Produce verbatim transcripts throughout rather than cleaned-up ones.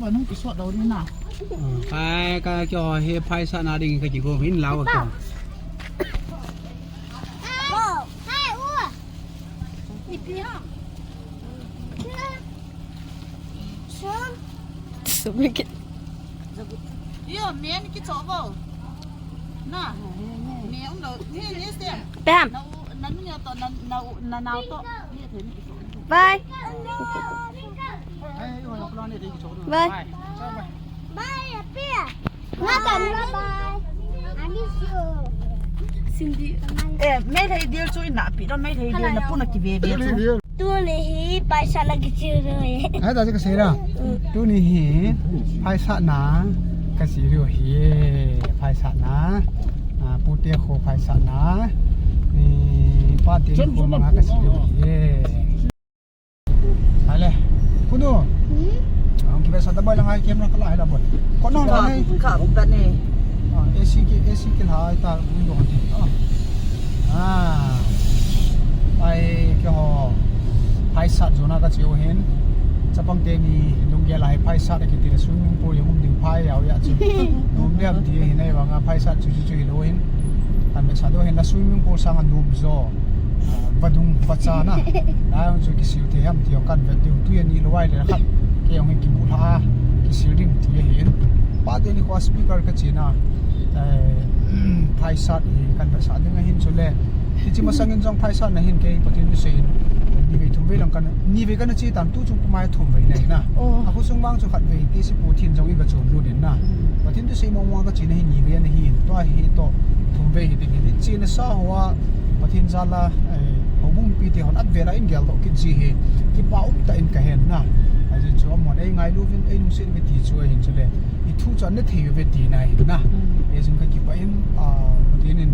Nung kisot dau ni na. Ai, ka kio hi phaisatna ding ka kigo in lau ka. Sum. Sum ni ki. Yo, men kicho bo. Na. Me um lo. Ni, ni se. Pam. Na u, na ni to, na, na u, na nau to. Ni the ni kicho. Bye. Bye. Bye, Apia. Bye. Bye. I miss you. Cindy. Eh, Meitei dil chu ina pi ro, Meitei dil na puna ki ve ve chu. Tuni hi phaisatna kichi ro e. Ai, ta ka sei ra. Tuni hi phaisatna kachi ro hi. Phaisatna. Ah, pute kho phaisatna. Ni pate kho manga kachi ro hi. Ale. Kunu. Hmm? Ang kibe sa da boy lang ai camera kala ai la boy. Ko nong la nei. Ka, ka, ka ne. Ah, A C ki, A C ki la ai ta window hon ti. Ah. Ah. Ai ke ho. Phaisat jona kachi u hin. Chapang teni lunggel a hi phaisat kiti le swimming pool jong um ding phai jao jeh chu. Dum diam ti hi nei vanga phaisat chu chu chu hi lo hin. Kan be sa do hin la swimming pool sanga dum jo. Ah, vadung vacha na. Lai jong chu kisil thei ham ti jong kan vet diu. Tui ani lou ai le khat. Kei jong hi kimu lha a. Kisil ding ti ahin. Pa teni kho speaker kachi na. Eh, phaisat hi kan vet sa ding ahin chule. Hichi masang in jong phaisatna hin kei Pathen thu seiyin. Ni vei thum vei lang kan, ni vei kan chi tan tu chung kumai thum vei nei na. Oh. A khosung vang chu khat vei ti si pu thin jong i ka chom lut in na. Mm. Pathen thu sei mong mong kachi na hi ni vei ana hin. Tua hi to thum vei hi ding hi. Chi na sa hoa Pathen jal a, eh, houbung mipite hon at vela in gel doh kit ji hi, kipa um tah in ka hen na. Ajeh chu amahon ei ngailu vin, ei lungset uve ti chu ahin chule. I thu chu ana thei uve tina ahin na. Mm. Hijeh chun ka kipah in, ah, Pathen in,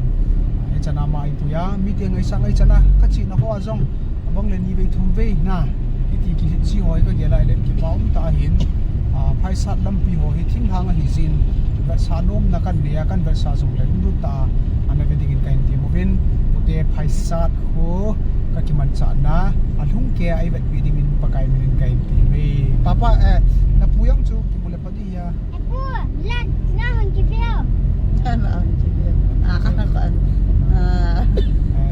ah, hichan a ama eipui a, mite ngaisang ngaichan a, kachi na hoa jong, abang le ni vei thum vei na. Hiti kihin chi hoi ka gel a le kipa um tah ahin, ah, phaisat lampi ho hi thinglhang ahi jin, vetsah nomna kan nei a, kan vetsah jong le lunglut tah a, ana ve dingin ka hin ti uvin, pute phaisat kho ka kimanchahna, alhung kei a ei vetpi dingin Pakai min in ka hin ti uve. Papa, eh, na pu jong chu kimu le pha ding a. Apu, la, la hon ki veo. Kan la hon ki veo. Ah, ah, kan. Ah.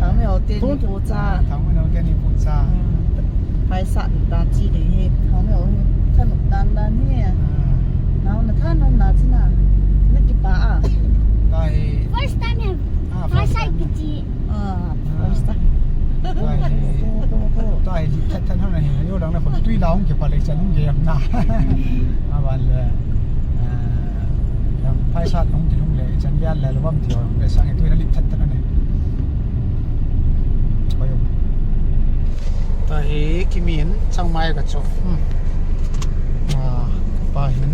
Thangmei ho teni pu cha. Thangmei ho teni pu cha. Hmm. Phaisat ta chi ding hi. Thangmei ho hi. Thanop dan dan hi. Ah. Nao na thanom na chi na. Na kipa a. Tahi. First time he. Ah, first time. Phaisat kichi. Ah, first time. Tahi. Tahi, that, that, that, that, that, yo, lang na, tui la hung kipa le chan hung ge am na. Aban le. Ah, phaisat hung kilhung le, chan bia le, lobang ti hung le, sang e tu na lit that that na ne. Koyo. Tahi kimin, changmai ka cho. Hmm. Ah, pa hin.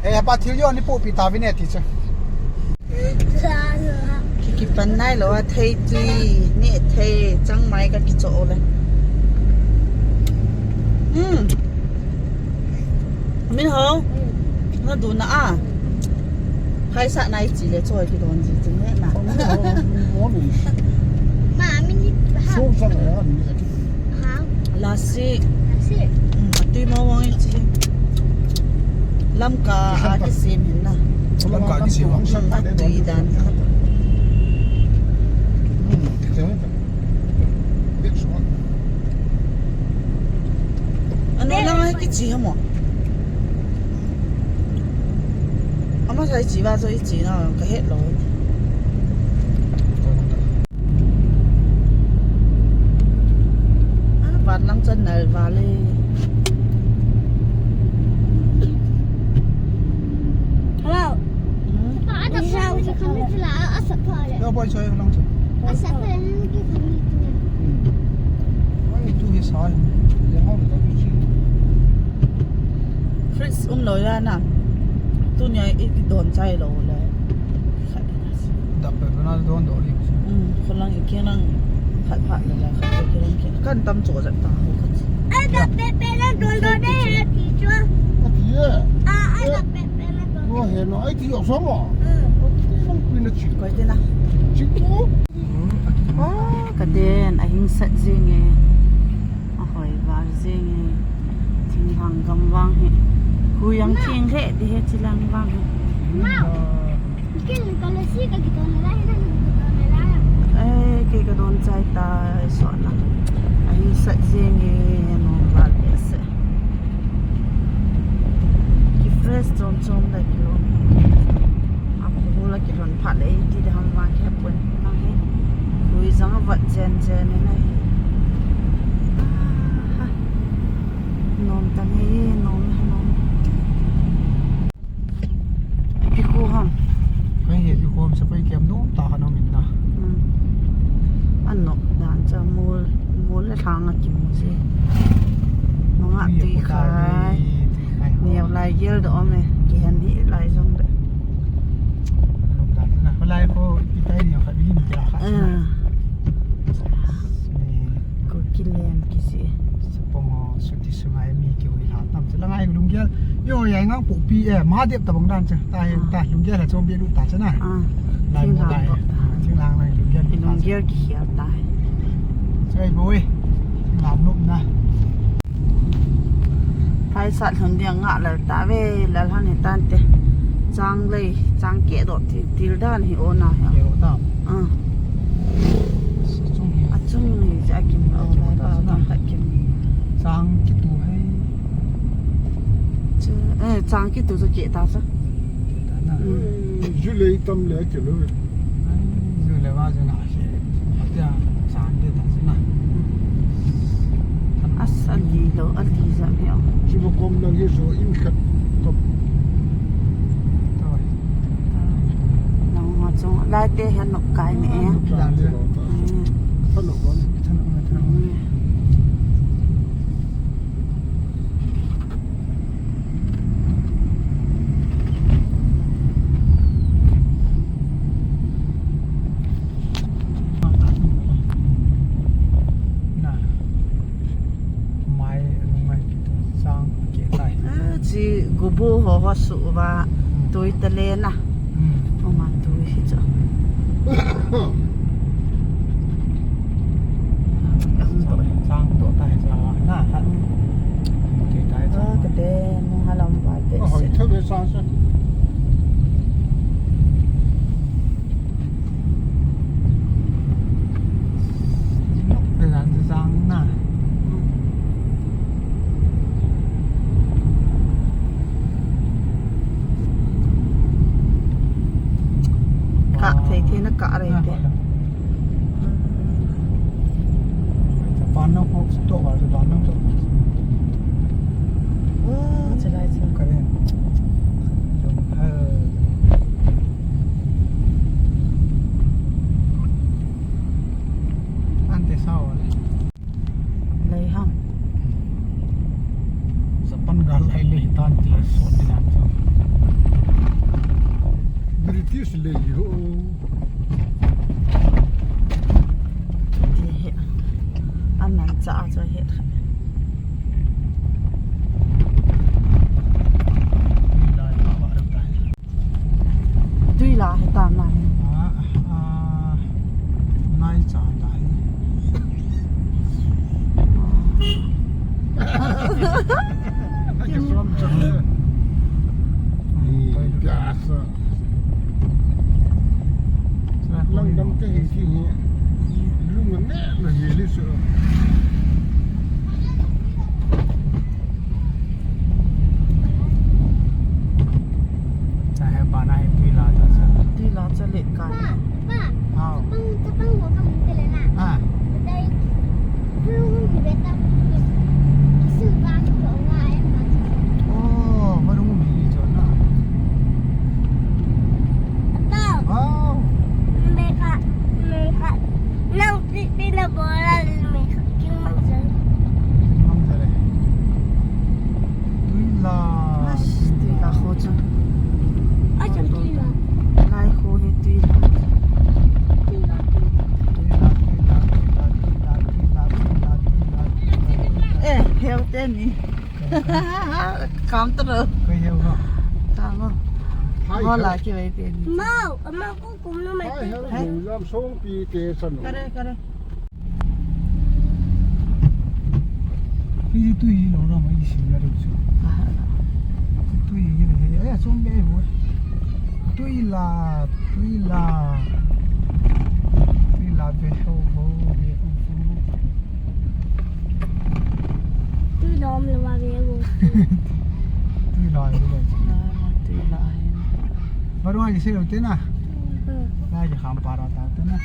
Eh, pa thil jo ni po pi ta vin e ti che. Kipan nai lou a thei tui, neh thei, changmai ka kicho le. Hmm. Min ho. Na du na a. Phaisat nai chi le choi kidon ji chun he na. Ma, min ni ha. Lasi. Lasi. Hmm, atui mo wang chi. Lamka a kisem hin na. Lamka a kisem. Hmm, atui dan. Ano lang ai kichi mo. Ama sai chi ba so i chi na ka het lou. Ah, van lang chan nal vale. Hello. Hmm? Pa, ada sa, sa kami sila, asa pa le. Yo, boy, soy lang chan. Asa pa le, nang ki kami. Hmm. Ai, tu hi sa. Yang mau da tu chi. Fridge um lou ya na. Tunia i kidon chai lou le. Dap pe pe na don do li. Hmm, kholang i kiang lang khat phat le la khat pe kiang lang kiang. Kan tam cho jat ta ho khat. Ai, dap pe pe na don do de ti cho. Ati ye. Ah, ai, dap pe pe na don. Ko he no, ai ti yo so mo. Hmm. Ko ti nang pui na chi. Ko ti na. Chi ko. Hmm, aki mo Ah, ka den, a hing sat jing e. A hoi val jing e. Thinglhang gam vang hi. Hu yang thing he, di he chilang vang hi. Mau. Ken ka lo si ka kidon lai na, kidon lai. Eh, ke ka don chai ta, so na. A hing sat jing e, no val be se. Ki fresh chom chom la kilon. Apu la kilon phat le ti de ham ma ke pun. Nang he. Kui jang vat chen chen na he. Ah, nom ta nge, nom, nom. Ipi khu ham. Kai he ipi khu ham, sa pai kiam nom ta kha nom in na. Hmm. An nok dan cha mol, mol le thang a kimu je. Manga tui khai. Tui khai. Neo lai gel do me. Ki han hi lai jong de. Nom dan na. Lai ko itai ni kha bi ni kira kha. Ah. Ko kilen kisi. Sapong o suti sungai mi ki ui la tam. Sila ngai lunggel. Yo, ya ngang pu pi e, ma dep ta bang dan che. Ta he, ta lunggel ha chom bi lu ta che na. Ah. Lai mo lai. Thinglang ko. Thinglang lai lunggel. Lunggel ki hial ta he. Sai boi. Ngam lop na. Phai sat lhon dia nga lal ta ve, lal han he tan te. Chang lei, chang ke do ti, til dan hi o na he. Ke do ta. Ah. Achung hi. Achung hi, cha kim lo, lai pa ta kha kim. Chang kitu hai. Chu, eh, chang kitu chu ke ta chu. Ke ta na. Hmm. Ju lei tam le ke lo. Ai, ju le va ju na. Asa, ali lo, ali jam hi o. Chuba kom lang hi jo in khat top. Nang ma chong, lai te han nok kai ne e. Thanok bang. Thanok, thanok. Ah, chi gubu ho ho su va tui ta le na. Hmm. Oma tui hi chu. Sang to tai sa na ha. Tui tai sa. Ah, ka te, nung halam va te. Ko hoi se. Tho be sa sa. Nok te dan sang na. Kah thei thei na kah rei te. Japan no ko sto ba, Japan no to. Wow, chalai chu. Ka len. Jong ha. Ante sao le. Lei ham. Japan gal lai lei tan ti so ti lang so. British lei ho. Ti he. Aman cha cho he. Lai ba ba. Tui la he ta na he. Ah, ah, nai cha ta he. Ai, ke som cha he. Ni, pia sa. Lang dam te he ki ni. Lu ma ne la ye li so. Cha he ba na he tui la cha sa. Tui la cha le ka. Pa, pa. Hao. Chapang, chapang ho ka mun te le na. Ha. Dai. Lu mun ki be ta. Ki su ba ko nga e ma. Oh, ba lu mun mi cho na. Pa. Hao. Me ka, me ka. Nang pi, pi na bola le me ka. King mang sa. King mang sa le. Tui la. Mas, tui la ho cha. Ai, chan tui la. Lai ho he tui la. Tui la, tui la. Eh, heu te ni. Kam ta ro. Koi heu ho. Kam ho. Hola, kivei te ni. Mau, ama ko kumno mai. Hai, hai, hai. Jam song pi te san. Kare, kare. Hi tui hi lo na mai si na ru chu. Ah. Tui hi le, eh, song be bo. Tui la, tui la. Tui la be ho ho be ho. Tui lom le wa ve wo. Tui la hi le. Ah, tui la hi. Baru aja se lo te na. Hmm. Na je kham para ta te na.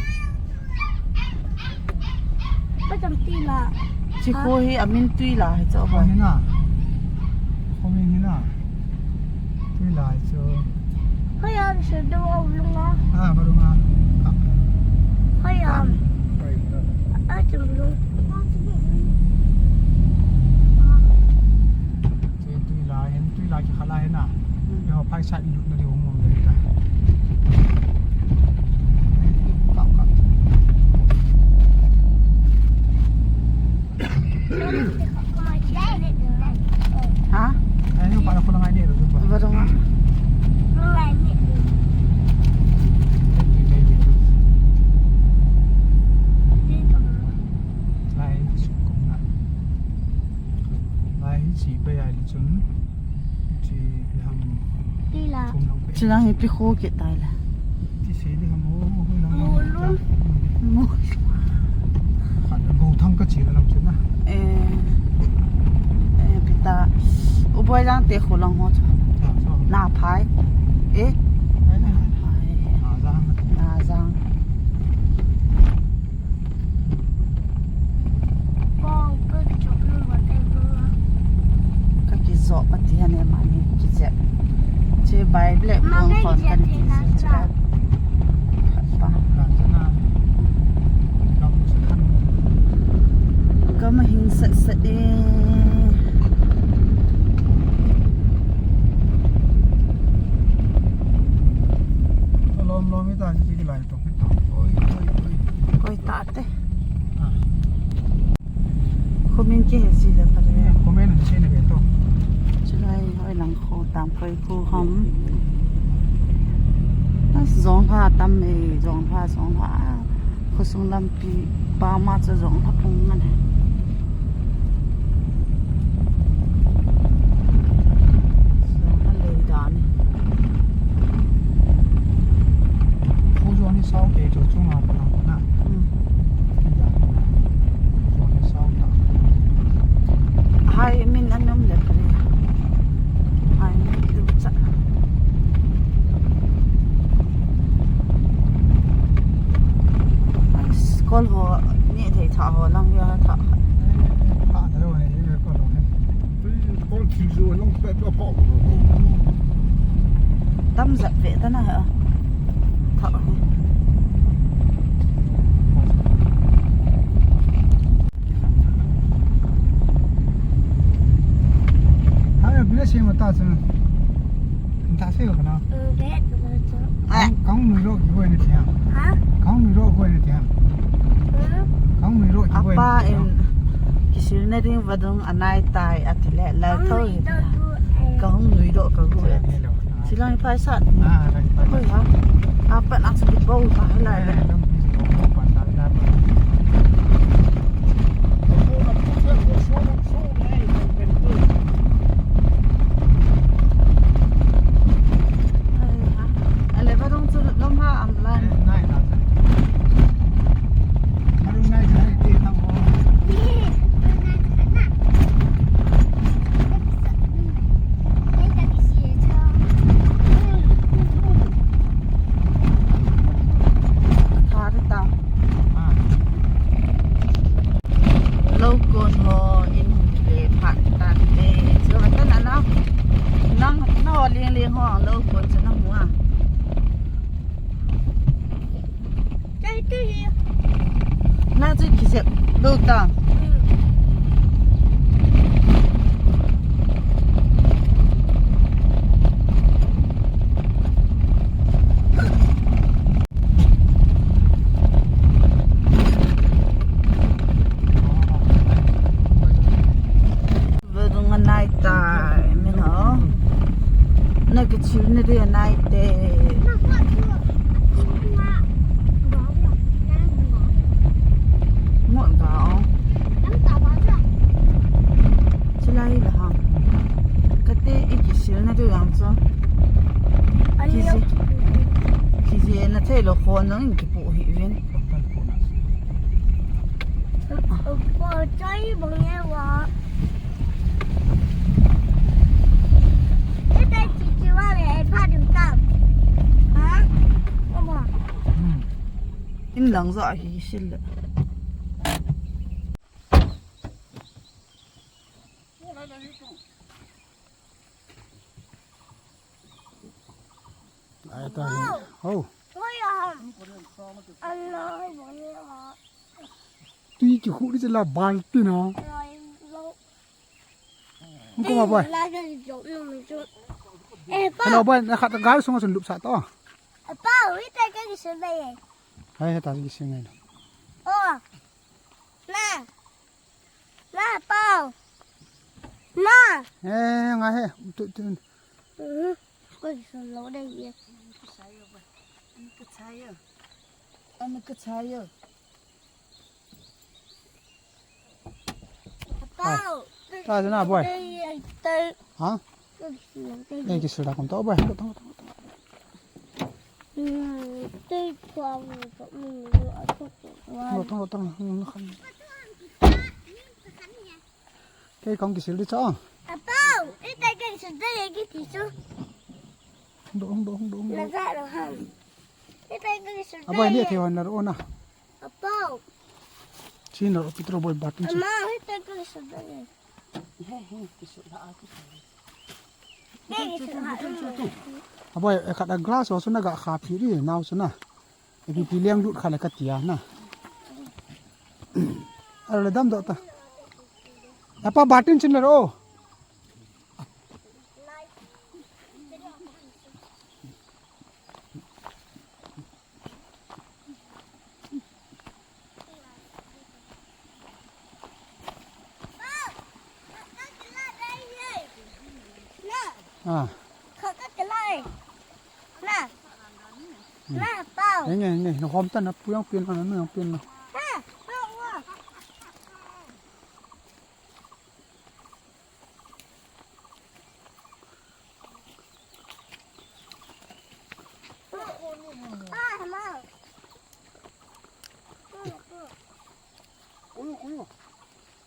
Pa cham tui la. Chi kho hi amin tui la hi cho. Kho hi na. Kho min hi na. Tui la hi cho. Hoi am, sir, do au lung a. Ah, baru nga. Hoi am. Ah, chum lung. Tui, tui la hin, tui la ki khala hin na. Hmm. Yo, phai sa ilu na di umum de ta. Kap, kap. Ha? Ayo, para ko lang ay nilo, di ba? Ba dong? Lai, sukong na. Lai, si pa ya li chun. Si ham. Tui la. Chum lang. Chilang hi pi kho ke tai la. Ti se di ham, oh, oh, oh, lang, lang, lang. Mo. Khat go thang ka chi la lam chu na. Eh. Eh, pita. U boi lang te kho lang ho chu. Ah, so. Na phai. Eh. Ai, ai. Na phai. Na jang. Na jang. Ka kijo pa ti han e mani kijep. Che bai le pong kon kan kijep. Pa. Gam hing set set e. Lom lom ita ji ki lai to. Oi, oi, oi. Koi ta te. Ah. Comment ke he si le pare. Comment he si le be to. Chulai hoi lang kho tam koi kho ham. As jong ha tam e, jong ha, jong ha. Khosung lampi pa ma cha jong ha pung ngan he. Jong ha le dan. Khu jong ni sao ke chu chunga pa na. Hmm. Hai min an um le kare. Hai min tu cha. Kol ho ni thei tha ho lang ya tha. Tha da lo ni kol ho. Kol chu zo long pe pe pa. Tam zat ve ta na ha. Tha. Hai, blessing ma ta chun. Ta se ko na. Kang, kang nui ro ki ko ni tia. Ha? Kang nui ro ko ni tia. Hmm? Kang nui ro ki ko ni tia. Apa in kisil na ding vadung anai tai atile la tho. Kang nui ro ka ko. Chilang pai sat. Ah, pai sat. Koi ha. Apa nak sebut bau tak lah. Eh, dong, dong, pan, pan, pan. Ale vadung chu lom ha am lan. Eh, nai, nai. Vadung nai, nai, ti tam ho. Athar ta. Ah. Lou kon ho in le phat tan te. Chu tan ana. Nang na ho ling ling ho lou kon chu nang hua. Chai tu hi. Na chu kijep lou ta. Hmm. Vadung anai tai, min ho. Na kichil na ding anai te. Lo khon nang kipu hi vin. Ko chai bang ye wa. Ita chi chi wa le pa dum tam. Ha? Ama. In lang za hi sil le. Ai ta. Ho. Tui ki khu ni la bal ti na. Ko ma boy. Eh, pa. Hello boy, na khat gal sung sun lup sa to. Pa, wi ta ka ki sun dai. Hai, hai ta ki sun ngai. Oh. Na. Na, pau. Na. Eh, nga he. Tu, tu. Mhm. Ko ki sun lo dai ye. Ka chayo ba. Ka chayo. Ka chayo. Pau. Ta jana boy. Dai, dai. Ha? Ka ki sun lo dai. Eh, ki sun da kon to boy. Tong, tong, tong. Hmm, tei tuang ni ko mi ni a thok tuang. Lo tong, lo tong, lo tong. Kei kong kisil di cha. Apau, ita kei kisil di kei kisil. Dong, dong, dong, dong. Na za lo ham. Ita kei kisil di. Abai ni thei wan na ro na. Apau. Chin ro Petro boy batin cha. Ama, ita kei kisil di. He, he, kisil da, kisil. Aboi, eh, khat a glass ho suna ga kha phi ri, nau suna. Eh, pi pi liang lut kha le ka tia na. Alo le dam do ta. Apa batin chin le ro. Ah. Kha ka kelai. Na. Hmm. Na, pau. Nge, nge, nge, na hom ta na pu yang pin na, na yang pin na. Ha, pau wa. Ah, ma. Kuyu, kuyu.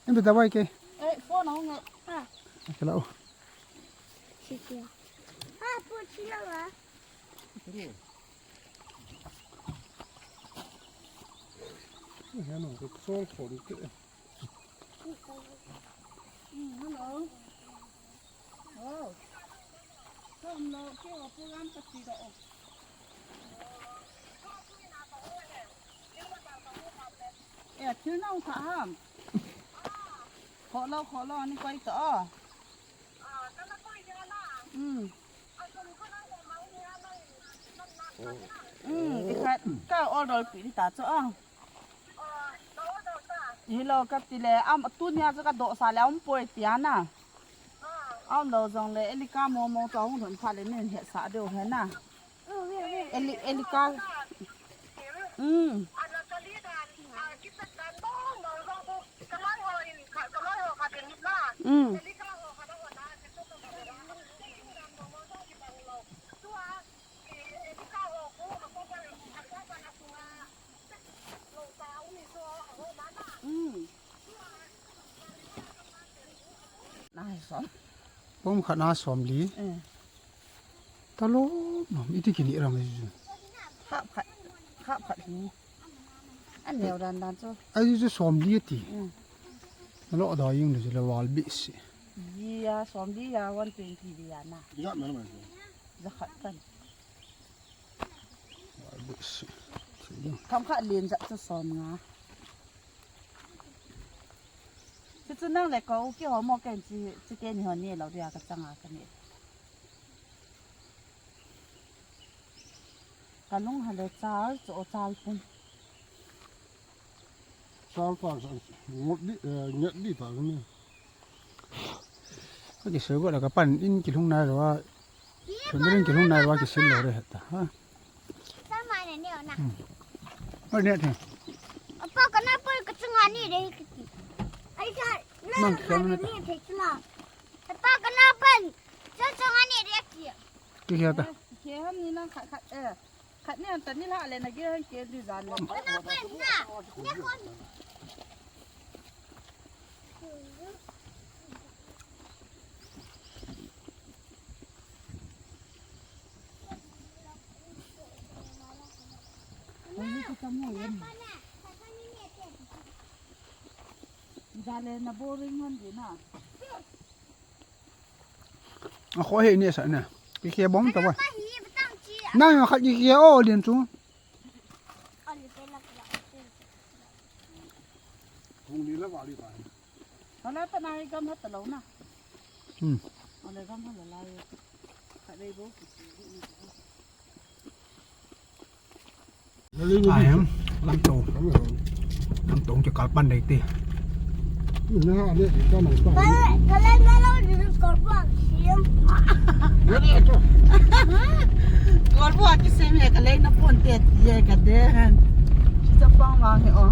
Em, beta bai ke. Eh, phone hong eh. Ah. Ke la o. Sige. Ah, pu chi la wa. Hello. Oh. Hello. Hello, ke wa program ka ti da o. Eh, thil nang kha ham. Kholo, kholo, ni koi to. Hmm. Hmm, i khat ka order pi ta cho a. Hello, ka ti le, am, tunia cho ka do sa le, um poi tia na. Am lo jong le, Elika momo cho hung thon pha le, nin he sa deu he na. Eli, Elika. Mm. Mm. Mm. Nai som. Pom khat na som li. Eh. Talom nom, iti kini ram ai ju. Hap khat, hap khat hi. An neo dan dan chu. Ai ju som li ti. Mm. Lo da ying le la wal bi si. Ji ya som li ya one twenty li ya na. Ja me me. Ja khat kan. Wal bi si. Kam khat len ja chu som nga. Chu chu nang le ko ki ho mo ken chi, chi ken ni ho ni lo dia ka changa ka ni. Ka lung ha le chal, cho chal pum. Chal pa, ngot di, eh, nget di pa ni. Ka kisel go la ka pan in kilhung nai lo a. Chun ring kilhung nai lo a kisil lo re heta. Ha. Sa mai ne ne na. Hmm. Oi ne the. Apa kana pa ka chunga ni re kiti. Ai sa na. Mang kiam na. Ni the chuna. Apa kana pa. Sa chunga ni re ki. Ki ya ta. Ke ham ni na khat khat eh. Khat ni an tan ni la le na ge han ke di jan le. Jale na boring hon di na. A kho he ni sa na. Ki khe bom ta wa. Nang khat ki khe o din chu. Hung ni la wa li ta. Hala ta na hi gam ha ta lo na. Hmm. Ale gam ha la la ye. Ka dei bo. Ai em, lamto. Lamto chu kalpan dei ti. Ka le, ka le na lo ni ko ba sim. Ka le to. Ko ba ki sim ye ka le na pon te ti ye ka de. Chi cha pang ma he o.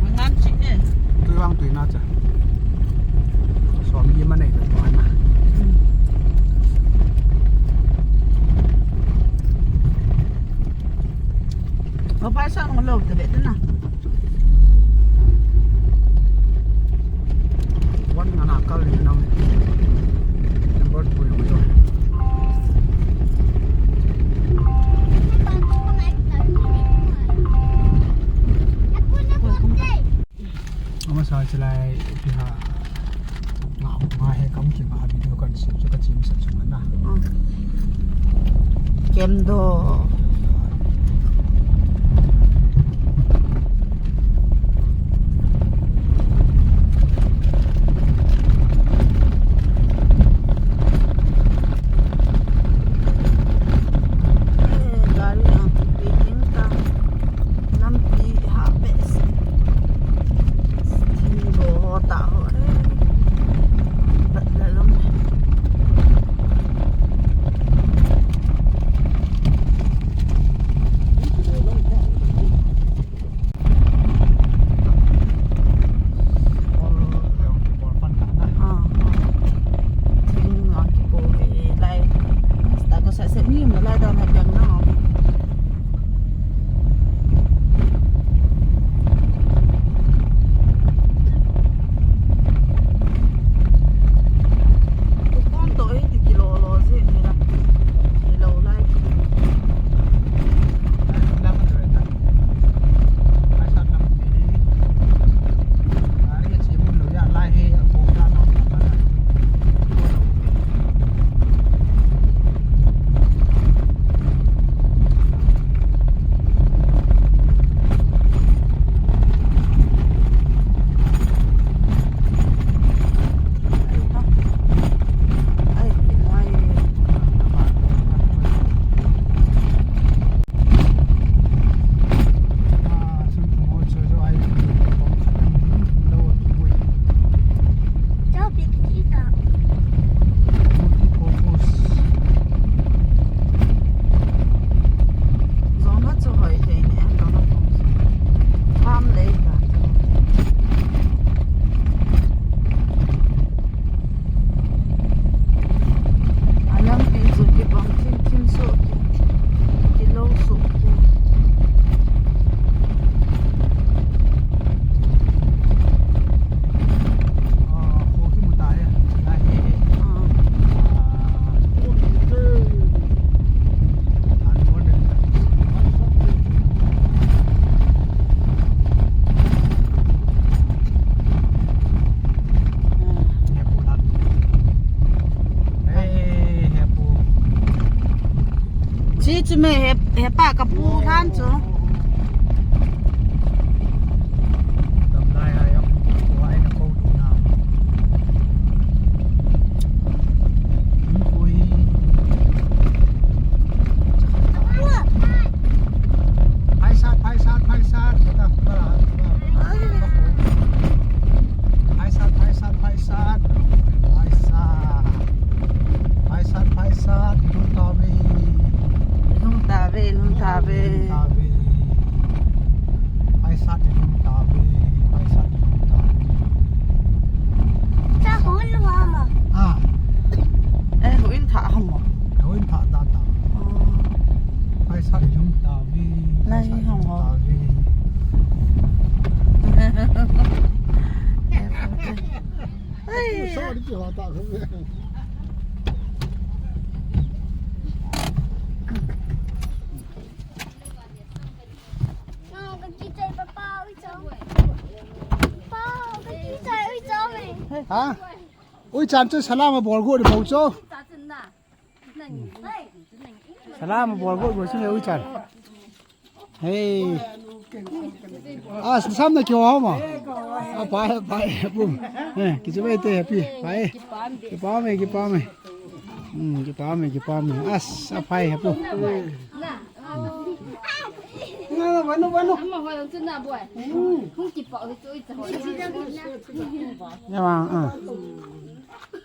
Mangan ching e. Tui vang tui na cha. Som yi ma nei ka pa na. Ko pa sa ngolo te be na. One na na kal ni na. Number two ni. Ama sa chilai pi ha. Nga, nga he kam ki ma video kan sim chu ka chim sa chu na. Kem do. Gari ang picking ta. Lampi ha behseh. Thing lo ho ta ho. Bat la lom. Kol, kol pan kan na. Ah, ah. Thing ang kipo he lai. Sta ko sa se ni mo lai da na piang na. A lampi chu kibang thim thim soh kei, kilo soh kei. Ah, kho kimu ta e. Lai e. Ah. Ah, kho kimu ta e. Chi chu me he, hepa ka pu lhan chu. Phaisat, phaisat, phaisat. Phaisat, phaisat, phaisat. Phaisat. Phaisat, phaisat. Lhung tave. Lhung tave, lhung tave. Lhung tave. Ha? Ui chan chu salam a bol go de bol chu. Salam a bol go go chu ui chan. Hey. Ah, sam na kyo ha ma. Ah, bye, bye, bum. Eh, kichu bai te happy. Bye. Kipa me, kipa me. Hmm, kipa me, kipa me. As, a phai happy. Na, na, na, na, na. Ama ho chu na boy. Hung kipa ho chu i cha ho. Ya ma, ah.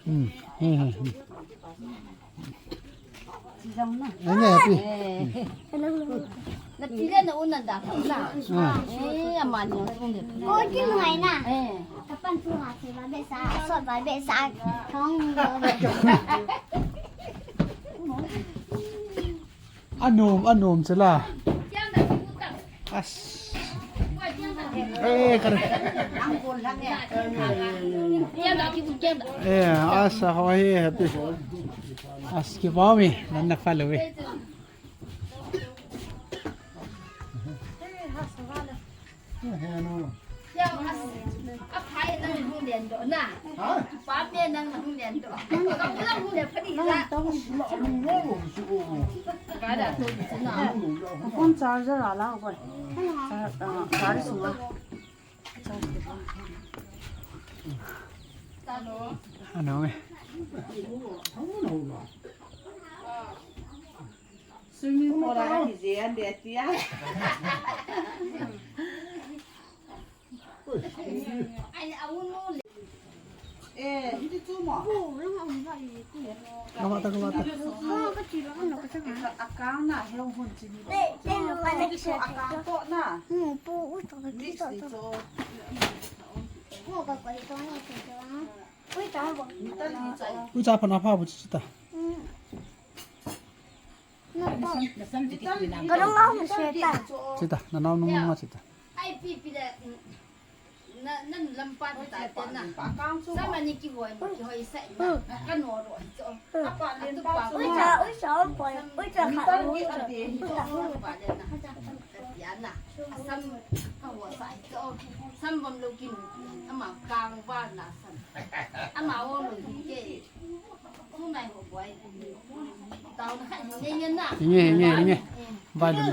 Hmm. Hey, hey, hey. Enge happy. Na pile na una da na. Eh, amani na. Ko ki ngai na. Eh. Kapan tu ha si ba be sa, so ba be sa. Thong. Anom, anom chela. As. Eh, kare. Eh, as, how are you? Happy. As, kipa me, nan na follow e. Phone charger a la ko. Ano eh. Swimming pool a ka kijen de tia. Eh, hiti chu mo. Gamata, gamata. Akang na, heu hun chini. Akang to na. Mix ni chu. Ui, cha phan apha bu chi ta. Chi ta, na nao nung nung chi ta. Ai pi pi da, na, nan lampa ta ta na. Sama ni kihoi, kihoi sa na. Ka no ro hi cho. Apa len pa. Ui cha, ui cha, ui cha, ui cha. Apa len na. Ka tia na. Sam ka ho sa hi cho. Sam bam lo kin. Ama kang va na sam. Ama o lo hi ke. Hinge, hinge, hinge. Vai lum.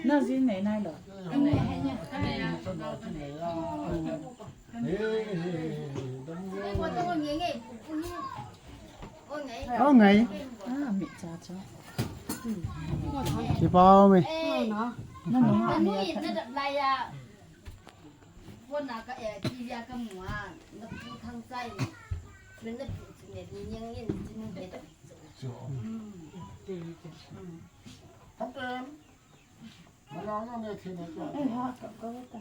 Na jin nei nai lo. Ong ngai. Ah, mi cha cha. Kipa me. Na no ha mi. Kona ka, eh, T V a ka mu a, na pu Thangchai, min na pu chu ne, ni nyang in, chu ni ne. Chu. Mm. Thang pen. Na la na ne the ne ka.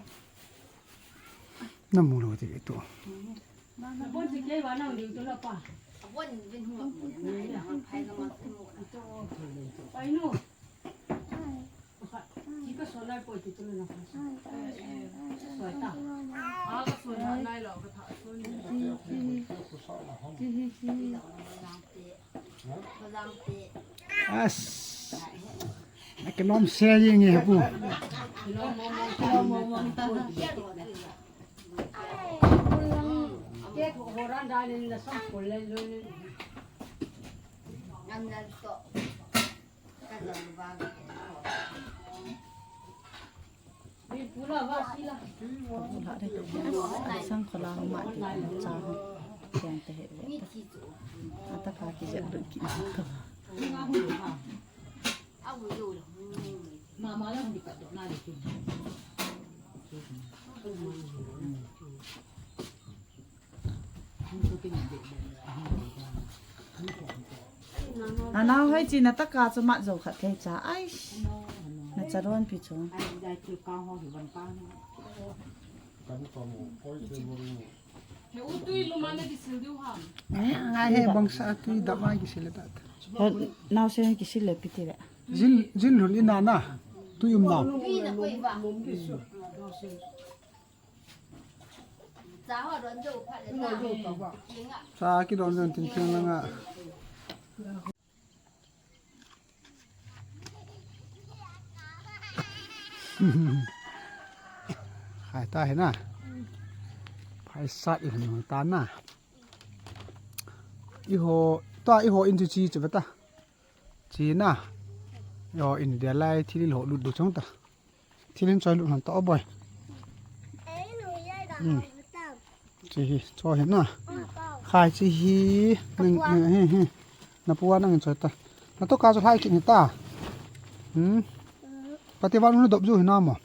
Na mu lo te to. Na bon ti ke wa na u tu la pa. A bon vin hu. Pai nu. As. Na ke nom se ye nge pu. Sang khola ma ti cha ha. Kiang te he. Ata ka ki ja du ki. Ana hoi chi na taka chu mat jo khat thei cha. Ai. Na cha ron pi chu. He u tui lum a na kisil diu ham. Eh, ngai he bangsa tui dam a kisil ta. Ho, nau se kisil le pi ti le. Jin, jin lhun in a na. Tu yum na. Sa kidon don tin thing langa. Hai ta hi na. Phai sat i hung ta na. Iho, ta iho in chi chi chi ta. Chi na. Iho in dia lai thil ho lut du chong ta. Thil in choi lut han ta o boy. Hmm. Chi hi, cho hi na. Khai chi hi. Nang, nang, hi, hi. Na pu a nang in choi ta. Na to ka chu hai kin hi ta. Hmm. Pati wan na dop ju hi na mo.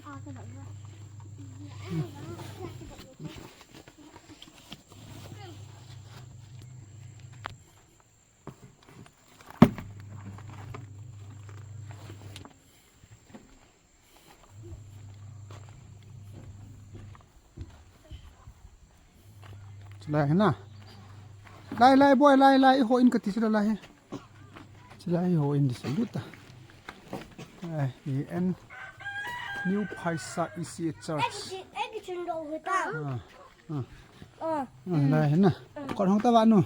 Chulai hi na. Lai, lai, boy, lai, lai, iho in kati chulai hi. Chulai iho in di salut ta. Lai, hi en New Phaisa E C A Church. Ek, ek chun do hita. Ah. Ah. Ah. Ah, lai hi na. Kot hong ta va nu.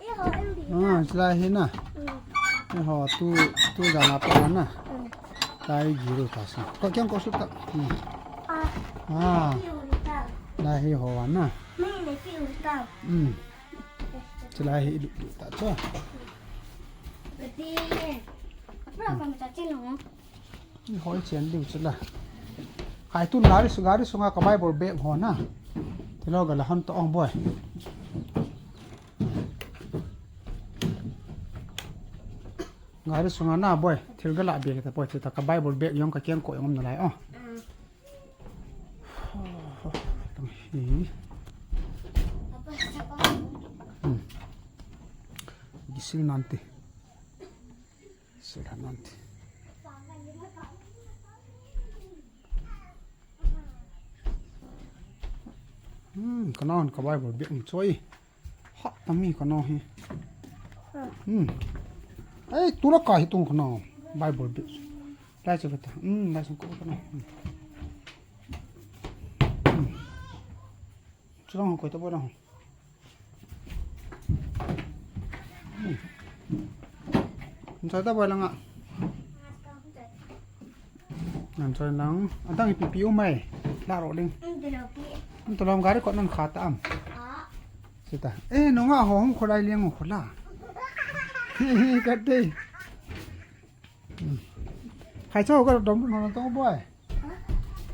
Iho in di. Ah, lai hi na. Mm. Iho tu, tu jana pa na. Mm. Lai giru ta sa. Ko kyang ko su ta. Hmm. Ah. Ah. Lai hi ho wa na. Ni ne piu ta. Hmm. Chulai hi du du ta cho. Beti. Apa kamu cacing no? Ni hoi chen liu chula. Hai tu gari su gari sunga ka Bible bag ho na. Tilo gala han to ong boy. Gari sunga na boy. Thil gala bag ta boy. Thil ta ka Bible bag yong ka kiang ko yong na lai oh. Hi. Hmm. Gisil nante. Sila nante. Hmm, ka naon ka Bible bag um choi. Ha, tami ka nao hi. Hmm. Ei, tula ka hi tung ka nao. Bible bag. Lai chu kata. Hmm, lai chu ka nao. Hmm. Hmm. Chulang ko ta bo lang. Hmm. Choi ta bo lang a. Nan choi lang. Adang ipi pi umai. La ro ding. Tolom gari ko nan kha ta am. Sita. Eh, nunga ho hung khulai liang khula. Ka dei. Khai cho ka dom na tong boy.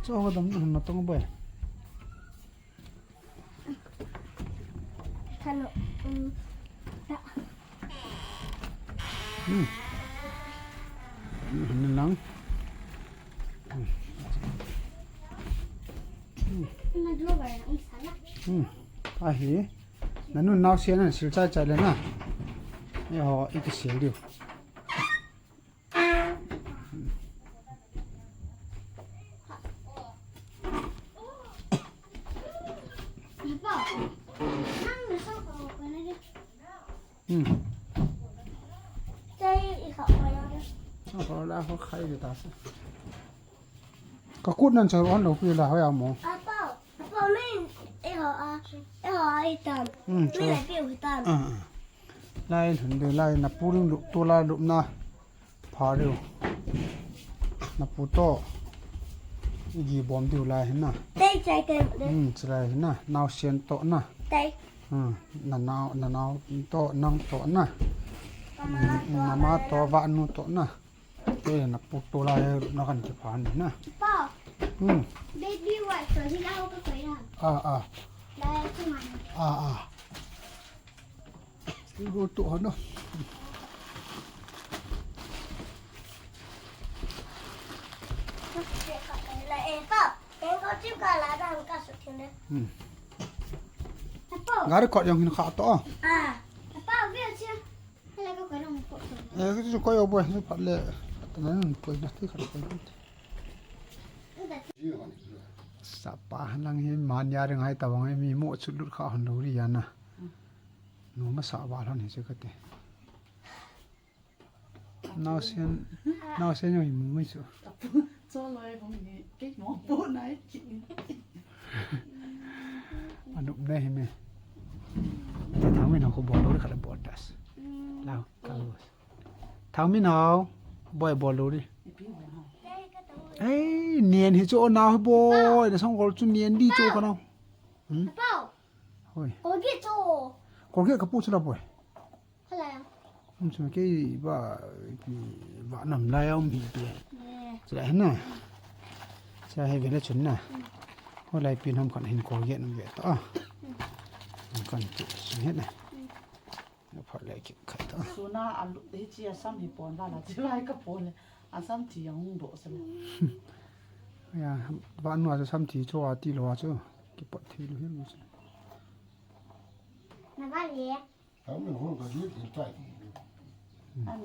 Cho ka dom na tong boy. Kano, um, ta. Hmm. Hmm, lang. Hmm. Hmm. Hmm. Ahi. Nanu nao sia na sil chai chai le na. Yo, iki sil diu. Hmm. Ka kut nan chau on lo pi la hoi amo. Apa, apa min, eh ho a, eh ho a itam. Hmm, min chu. Lai pi u itam. Ah, ah. Lai hun de lai na pu ring lu tu la lu na. Pha riu. Na pu to. Igi bom diu lai hin na. Tei chai tei de. Hmm, chilai hin na. Nao sian to na. Tei. Hmm, na nao, na nao to, nang to na. Mama to. Hmm, to, va nu to na. Tei na pu to lai na kan ki pha ni na. Pa. Hmm. Baby wipe to hi la ho ka koi na. Ah, ah. Lai tu man. Ah, ah. Igo tu hano. Hmm. Gari kot yang hin kha to. Ah. Apa, view chia. Hala ko ko long ko to. Eh, ko ko yo boy, so phat le. Tanan ko na ti kha ko. Sapa lang hi mania ring hai tawang mi mo chu lut kha hon lo ri ya na. Nu ma sa wa lhon hi chu kate. Nao sen, nao sen yong i mu mai chu. Cho loi hung ni, kei mo po nai ki. Anup ne hi me. Te thang min ho ko bol lo khat bol das. Lau, ka lo. Thang min ho, boi bol lo ni. Ei, nian hi cho na ho boi, na song gol chu nian di cho ka no. Hmm? Pau. Hoi. Ko ge cho. Ko ge ka pu chu la boi. Hala. Um, chu kei ba, pi, ba nam lai um hi pi. Eh. Chu lai na. Chu hi ve le chun na. Ho lai pin hom kan hin ko ye num ve ta. Kan tu sin he na. Phat le ki khat ta. Suna alu hi chi asam hi pon ba la chi lai ka pon le. Asam thi ang do sa le. Ya, ba nu asam thi cho a ti lo a chu. Ki pot thi lo hi lo chu. Na ba le. Hami hon ka jut in tai.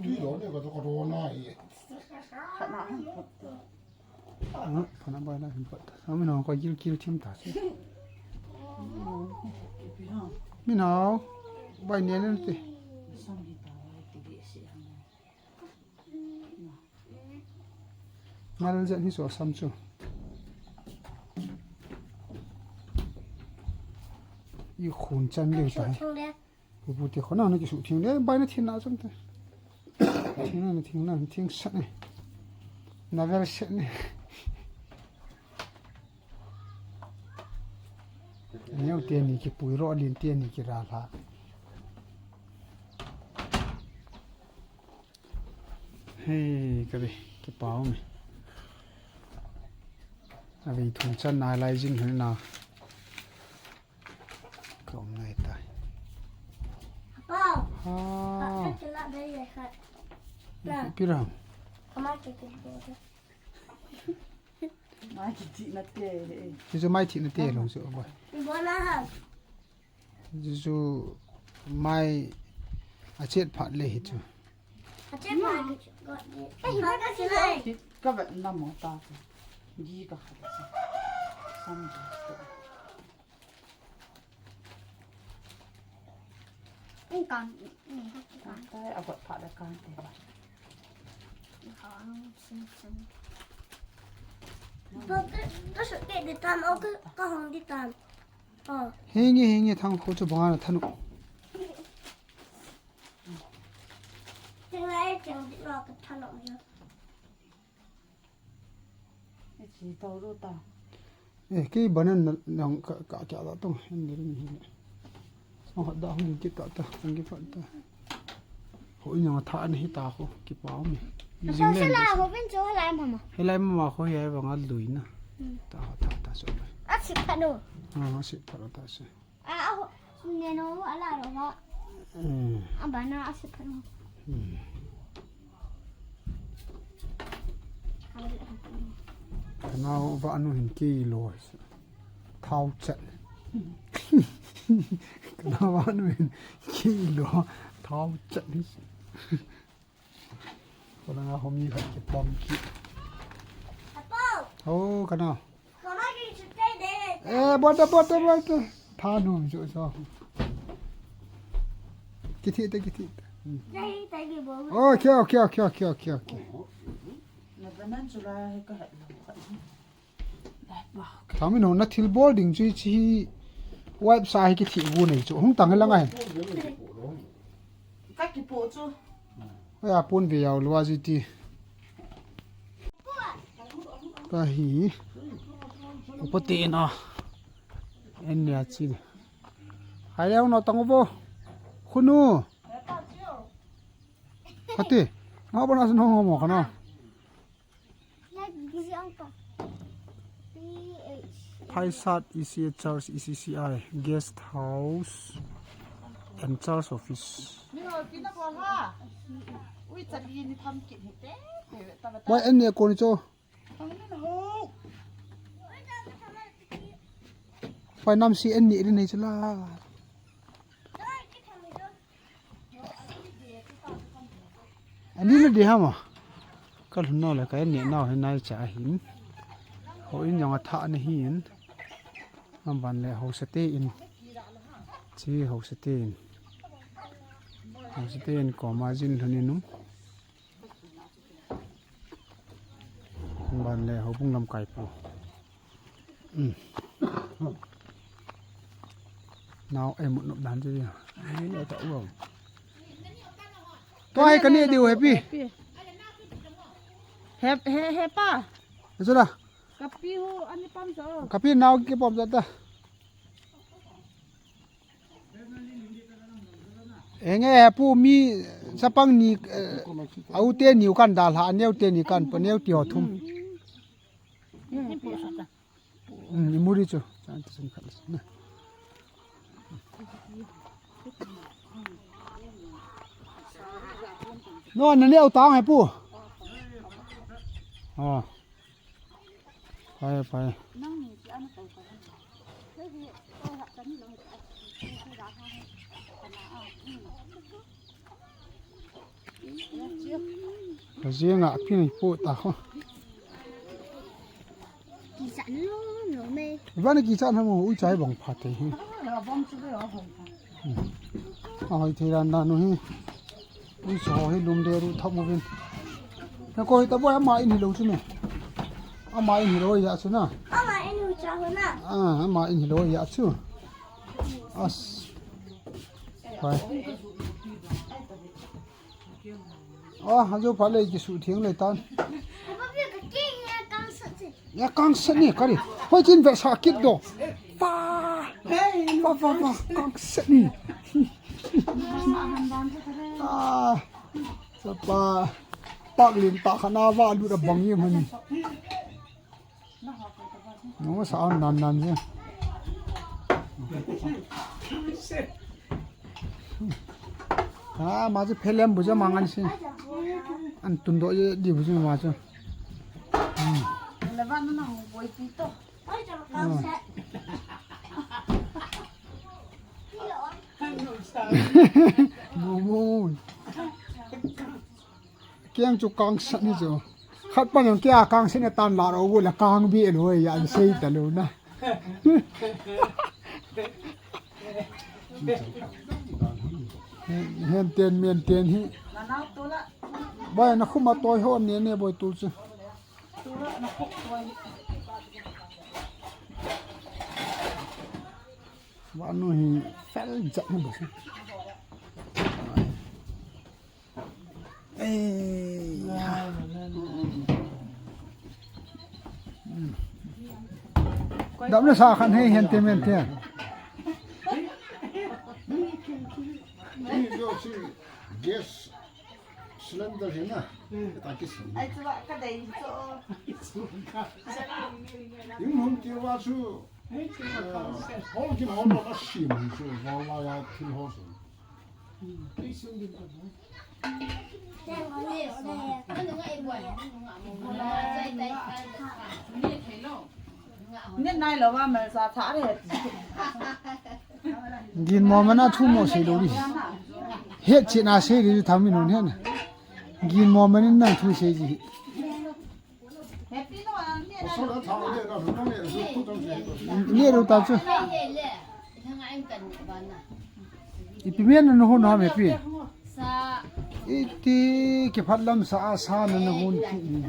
Tui lo ne ka to ka to na e. Ah, phana bai la hin pat. Hami no ka jil kil thim ta se. Min hao. Bai ne ne te. Ngal jet hi so sam chu. I khun chan le ta. Pu pu te khona na ki su thing le, bai na thin na cham te. Thing na, thing na, thing sat ne. Na vel sat ne. Neo te ni ki pui ro lin te ni ki ra la. Hei, ka ve, ki pau me. A ve thun chan na lai jin hin na. Ka um ngai ta. Pau. Ah. Ka kila dai le khat. Na. Pi ram. Ka ma ke ke. Mai ki thi na te. Ti chu mai thi na te lo chu ba. Bo na ha. Chu chu mai a chet phat le hi chu. A chet phat le chu. Ka hi ba ka si lai. Ki ka vet na mo ta. Gi ka khat. Sam gi. Kan, kan. Tai a got phat le kan te. Kan, sin, sin. Ba ka, ka su ke di tam, o ka, ka hong di tam. Oh. Hingi, hingi thang khu chu banga na thanu. Thang lai thang di lo ka thanu. Chi to ru ta. Eh, kei banan na, nang ka, ka, ka la tong, hin ni ni hin. Song hat da hung ki ta ta, ang ki pat ta. Ho in yang tha ni hi ta ho, ki pa mi. Jing le. Ho bin chu lai mama. He lai mama ho he ai banga lui na. Hmm. Ta, ta, ta so. A si pha no. Ah, a si pha ta so. A, a ho, ne no, a la ro ha. Hmm. A ba na a si pha no. Hmm. Ka nao va nu hin kei lo. Thao chat. Ka nao va nu hin kei lo. Thao chat ni. Ko na nga homi khat ki pom ki. Apo. Oh, ka nao. Mama ki chute de. Eh, bota, bota, bota. Tha nu jo so. Ki thi te, ki thi te. Hmm. Jai ta ki bo. Okay, okay, okay, okay, okay, okay. Na banan chula he ka hat lo. Thamin ho na thil bol ding chu hi chi hi wipe sa hi ki thi gu nei chu hung tang lang a hin. Ka ki po chu. Oi a pon ve yau lua ji ti. Ka hi. Upa ti na. En nia chi. Hai leo no tang bo. Khunu. Kati. Nga pa na sno mo kana. Phaisat E C A Church, E C C I, Guest House and Church Office. Wai, en ne ko ni cho. Phai nam si en ni ri nei chula. Ani na di hama. Ka lhun nau le ka en ni nau he nai cha hin. Ho in jong a tha na hin. Am ban le ho sa te in. Chi ho sa te in. Ho sa te in ko ma jin lhun in um. Ban le houbung lamkai pu. Nau ei mut nop dan chu dia. Ni le ta u. Tua hi kani diu Happy. He, he, he pa. Chu la. Kapi hu ani pam jo. Kapi nau kipom jo ta. Enge pu mi chapang ni, eh, au teni u kan dalha, aneu teni kan po, neu ti ho thum. Hmm, i muri chu. Chan ta sun khat na. No, na neu tang Happy. Ah. Pai, pai. Ka jeng a pin pu ta ho. Kichat lo, lo me. Vana kichat na mo, u chai bang pha te hi. A hoi thei dan dan u hi. Ui, so hi lum de ru thap mo vin. Na ko hi ta boi ama in hi lo chu me. Ama in hi lo ya chu na. Ama in hu cha hu na. Ah, ama in hi lo ya chu. As. Pai. Ah, ajo pha le kisu thiang le tan. Papa pi ka king ya kang sa che. Ya kang set ni kari. Hoi chin ve sa kit do. Pa. Pa, pa, pa, kang set ni. Ah. Sa pa. Pak lin ta khana va lu da bang yem hani. No sa an nan nan je. Ah, ma chu phelem bu ja mangan sin. An tun do ye di bu ja ma chu. Hmm. Leva na na boi ti to. Ai, cha kang set. Mo mo. Keng chu kang set ni chu. Khat pa nang kia kang set na tan la ro bu la kang bi lo ya an sei ta lo na. Hen ten men ten hi. Boi na khuma toi ho ne ne boi tu chu. Vanu hi fel jat na boi. Ei. Dam na sa khan hei hen te men te. Gas cylinder hi na. Ta kisi. Ai, chu ka dei chu. Yung hum ki wa chu. Hol ki hol ma shi mun chu. Wa la ya thil hol chu. Gin mo mana thu mo sei lo ri. Het chi na sei ri tham min hon hen. Gin mo manin nang thu sei ji. Ni ru ta chu. Ipi men na hon ham Happy. Iti kiphat lam sa a sa na na hon ki ni.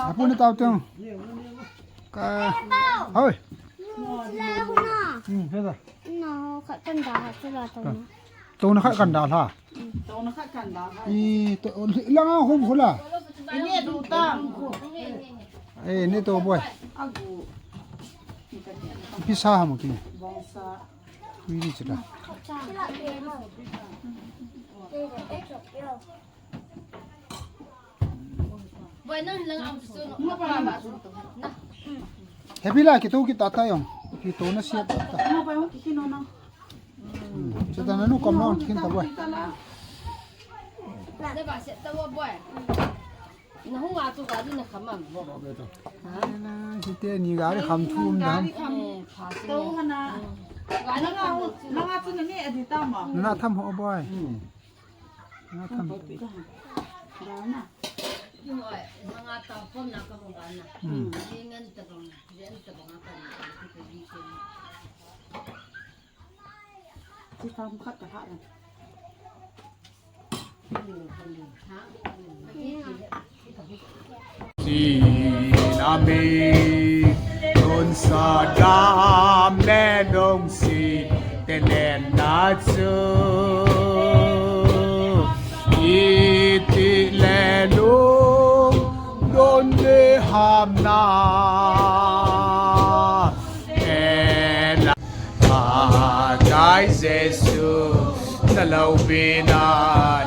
Apu ni tau teng. Ka. Hoi. Hmm, heda. No, khat kan da ha chu la tau. Tona khat kan da la. Tona khat kan da ha. I to langa hum khula. Ini du ta. Eh, ni to boi. Agu. Pisa ha mo ki. Bongsa. Ui ni chita. Happy la, kitu kita ta yong. Kitu na siap ta. Hmm, chita na nu kom na kin ta boi. Nahung a chu gari nakham am? Ha? Hite ni gari kham thum dam. Eh, pha si. To hana. Gari kham chu. Nanga chu nani adi tama? Nana tham ho boy. Hmm. Nana tham. Dana. Nanga ta phone na ka ho gana. Hmm. Ni ngan ta bang, ren ta bang ka ni ka ni ka ni. Chi tam khat ka ha na. Sinami tun sa dam le dong si te len na chu. Iti le lung don le ham na. Ela Pakai Jesu, na lo bina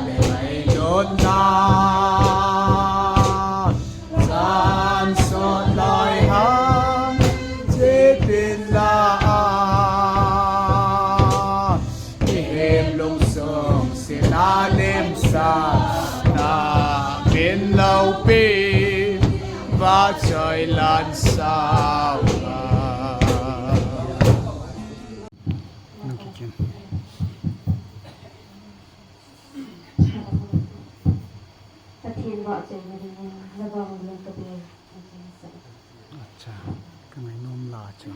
le mai don na. San so lai hang, je tin la a. Ihem lungsung sina lemsa, na min lopi, va choi lan sao a. Nang kikim. Pathen vahchoina dingin, navang lung ka be, Acha, ka ngainom la chu.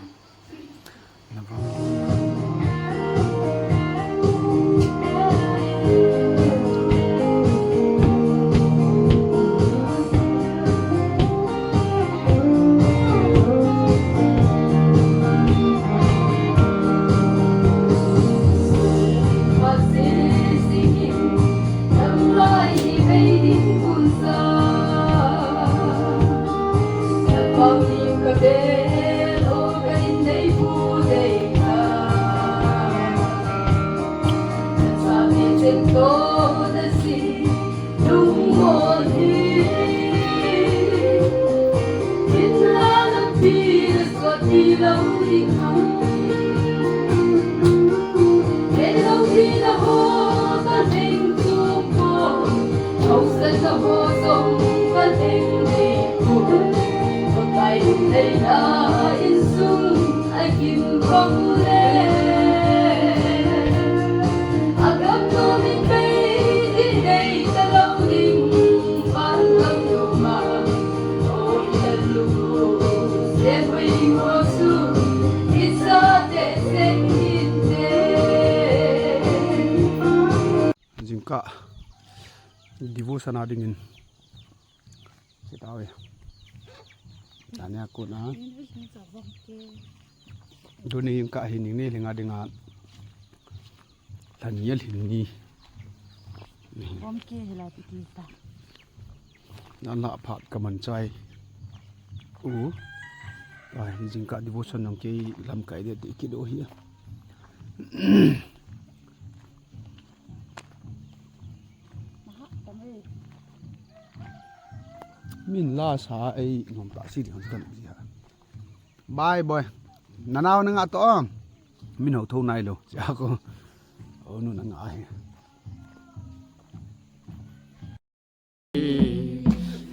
Jingkah devotion a dingin Chitawi. Tania kona. Tuni jingkah hi ni ni lhinga dinga. Lhan ni lhin ni. Bom ke hila ti ti ta. Nan la phat ka man chai. U. Ai, jingkah devotion nang ke lamkai de ti kido hi. Min la sa ei nom ta si ding kan ji ha. Bye bye. Nanao na nga to. Min ho tho nai lo. Sia ko. O nu na nga hi.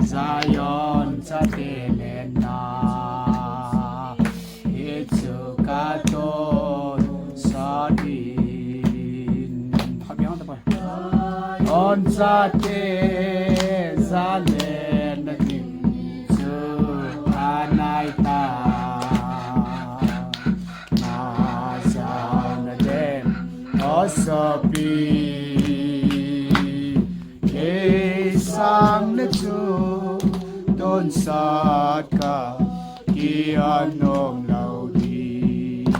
Zion chate lenna, hichu ka tonsot in. Zion chate zalenna ding chu anai ta. Na zion na den, o sopi. Kei sang na chu tonsot ka, ki anom lo ding.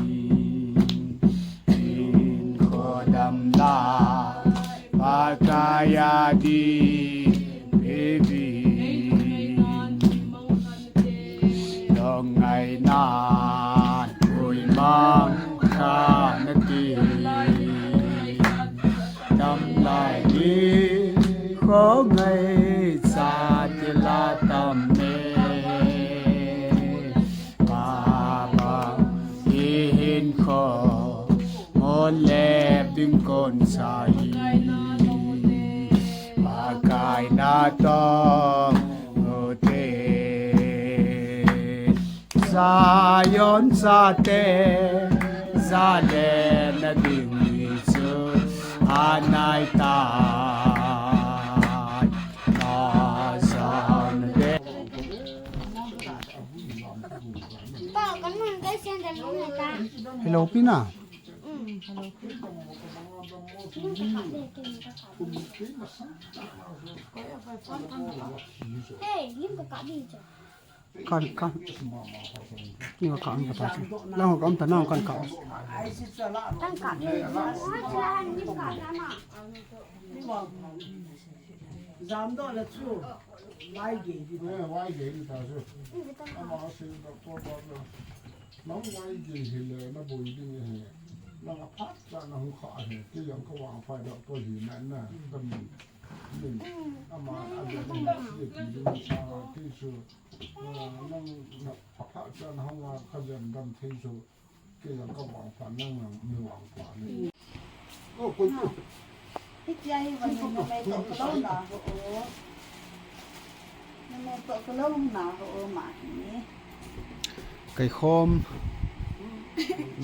Hinkho dam la, Pakai a ding, baby. Dong ngai nan, ui mang kha na ti. Tam lai ni, kho ngai cha ti la tam me. Baba, i hinkho, mo lep ding kon sa hi. Pakai na Zion chate, zalen na ding ni chu anai tai. Hello, Pina. Hey, lim ka ka ding chu. Kan, kan. Ni ka kan ka ta. Lang ka am ta, nang kan ka. Kan ka ding. Lim ka na. Jam doh le chu. Vai ge di. Eh, vai ge di ta chu. Ama se doctor pa na. Nang vai ge hi le na boi ding e. Nang a phat cha na hung kha he. Kei jong ka vangpha doctor hi na na. Ka min. Min. Ama a ge na si ti ding sa ti chu. Ah, nang na a phat cha na hung a ka jen dam thei chu. Kei jong ka vangpha nang nang mi vangpha ni. Oh, koi ko. Hitia hi vang numei toh kalou na ho o. Numei toh kalou na ho o ma hi. Kai khom.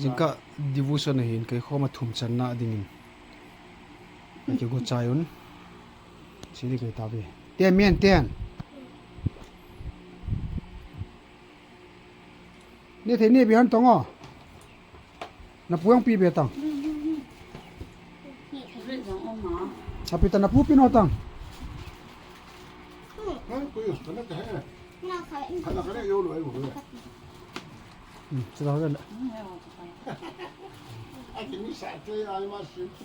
Jingkah devotion ahin kai khom a thum channa dingin. Kai kigo chai un. Sili kai ta ve. Ten men ten. Ne thei ne bi han tong o. Na pu jong pi be tang. Happy ta na pu pi no tang. Hmm, sila ho le.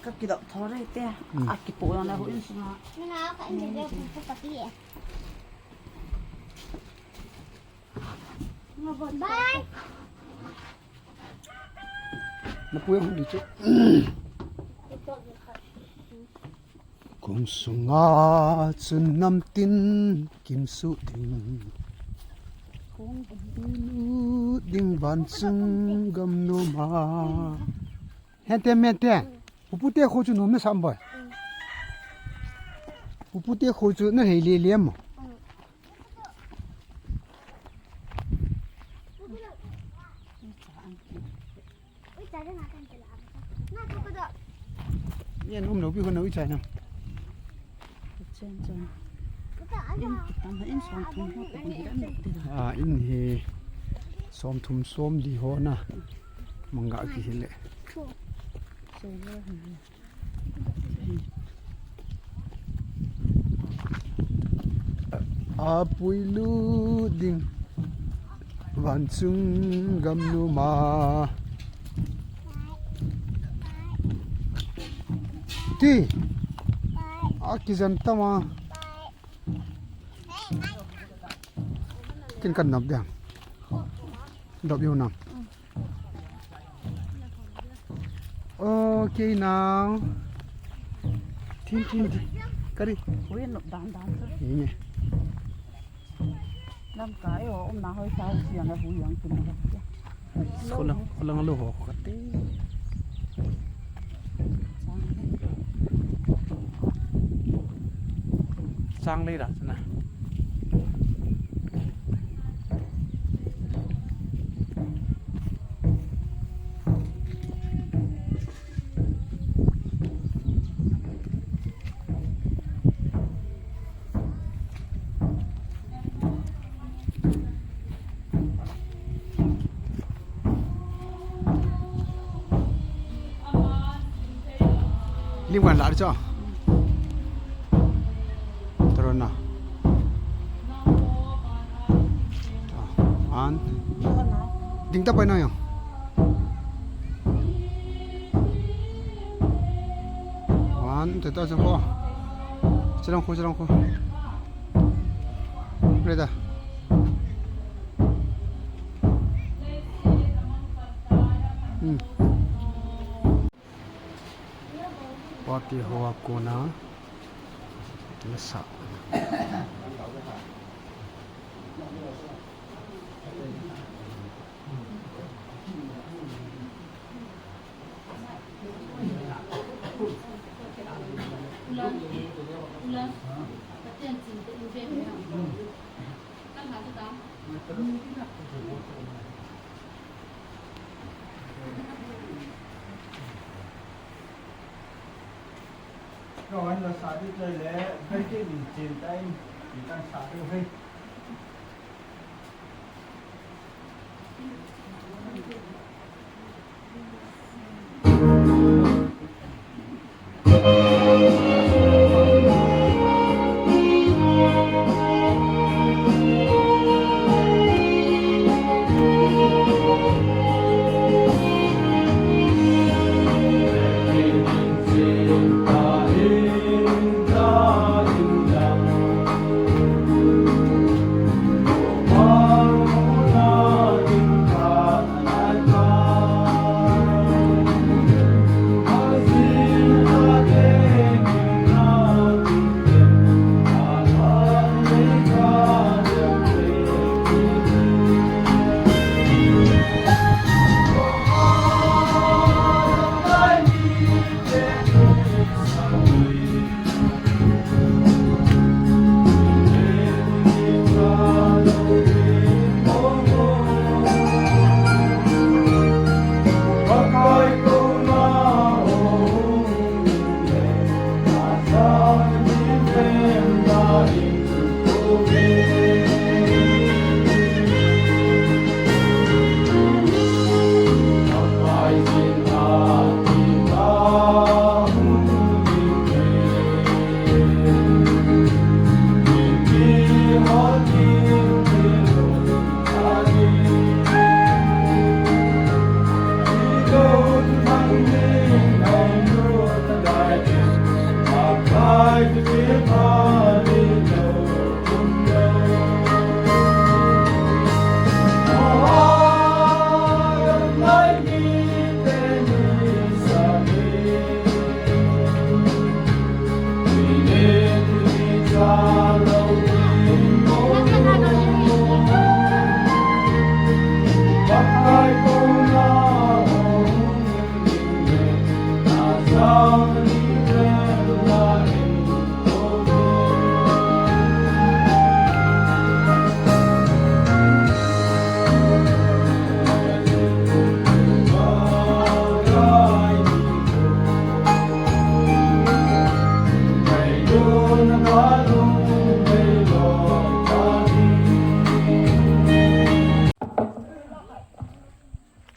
Ka kidop thore te. Hmm. A kipu na ho in suma. Bye. Na pu jong hung di chu. Kong sunga chun namtin kimsu ding. Kong lut ding vanchung gam noma. Hente mete. Pupute kho chu nom na sam boi. Pupute kho chu na hei le le mo. Yen um lo pi ko na ui chai na. Ah, in hi som thum som li ho na. Manga ki hile. Apui lut ding vanchung gam noma. Ti. A kijan tama. Kin kan nop dia. Dop yo nam. Okay, now. Thin, thin, thin. Kari. Hui, no, dan, dan, sir. Ini. Lamkai, oh, um, na, hoi, sa, siang, eh, hui, yang, kin, na, Kholang, kholang lo ho kati. Sang lei ra chana. Lim kan la cho. Toro na. An. Ding ta pai na yang. One, two, three, four. Chalong ko, chalong ko. Ready. Hmm. Party ho a kona. Nasa. Ka wan la sa di chai le, ka ke min chin time, min kan sa di hei.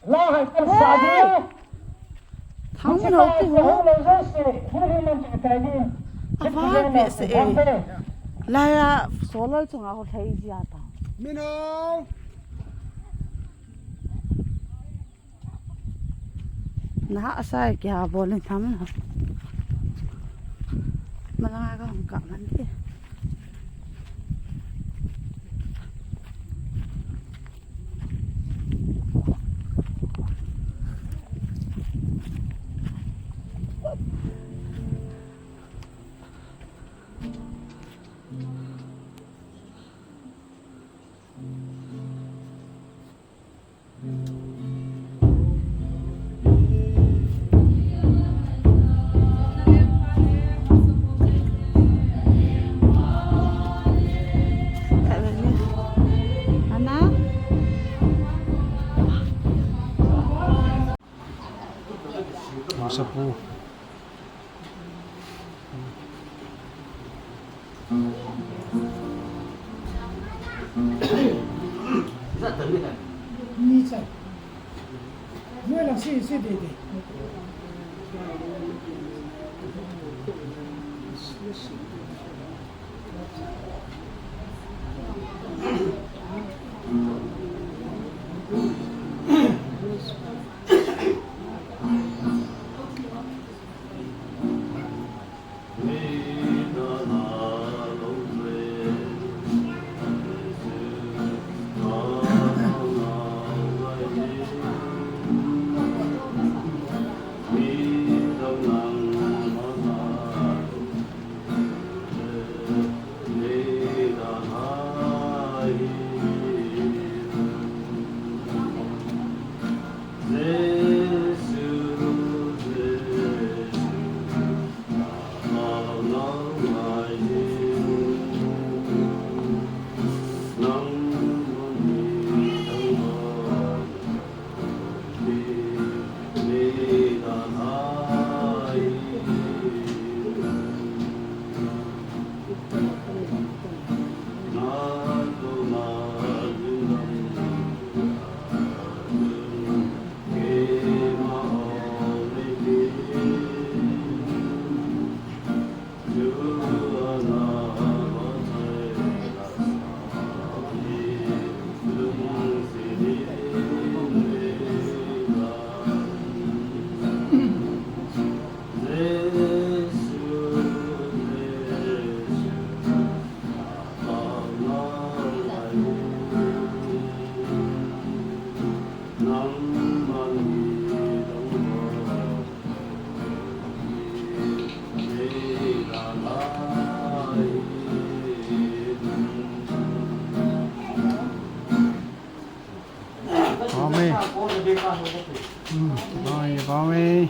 Lahai kan sa di. Thang lo ki ho. Ava pe se e. Laya solar chunga ho thei jia ta. Mino. Na asai kya bolin tham na. Malanga ka hung ka man ti. Ana? Sapu. Amen. Amen.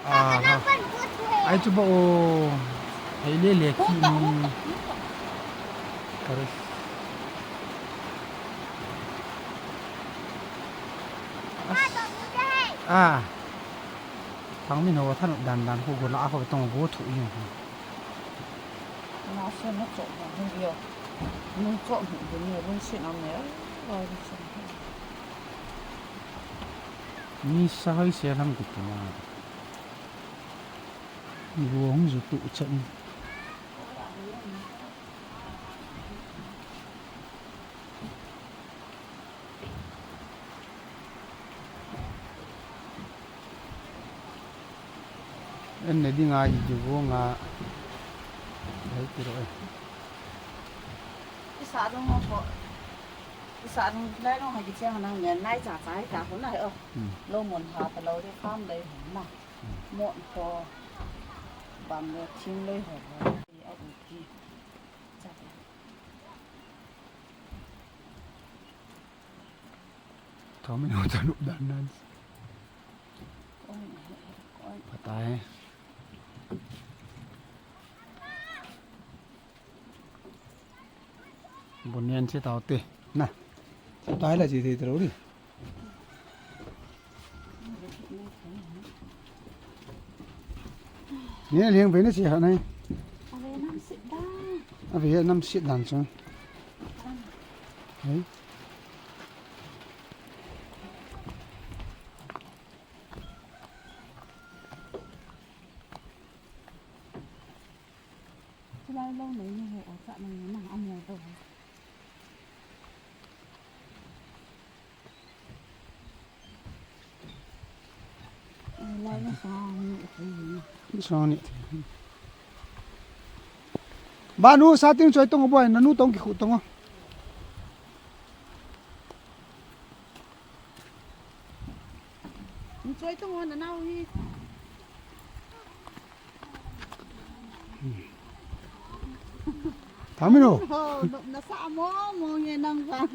Aha. Ai chu ba o. Hei le le ki mu. Kare. As. Ah. Thangminho than dan dan ko go la ko tong go thu yin. Na se na cho na hu yo. Nu cho hu ni lungsi na me. Ai lungsi. Ni sa hai se lam ki tu ma. Ni go hung zu tu cha ni. En ne ding a hi di go nga. Hei ti ro e. Isa dong ho ko. Isa dong lai dong ha ki chiang nang ngen nai cha cha hi ta ko nai o. Hmm. Lo mon ha ta lo de farm dai ho na. Hmm. Mon ko. Bam le thing le ho. A u ti. Cha. Thao mi no cha lu dan nan. Phatai. Bon nen che tao te. Na. Che tai la che te tro ri. Ni leng ve na che ha nai. Ave nam sit dan. Ave nam sit dan chung. Hei. Chulai lo nei ni he o cha nei na a mo to. Lai na sa ni thei ni. Sa ni thei. Ba nu sa ting choi tong boi na nu tong ki khu tong. Choi tong na nau hi. Tamino. Oh, nasa mo mo nge nang ba.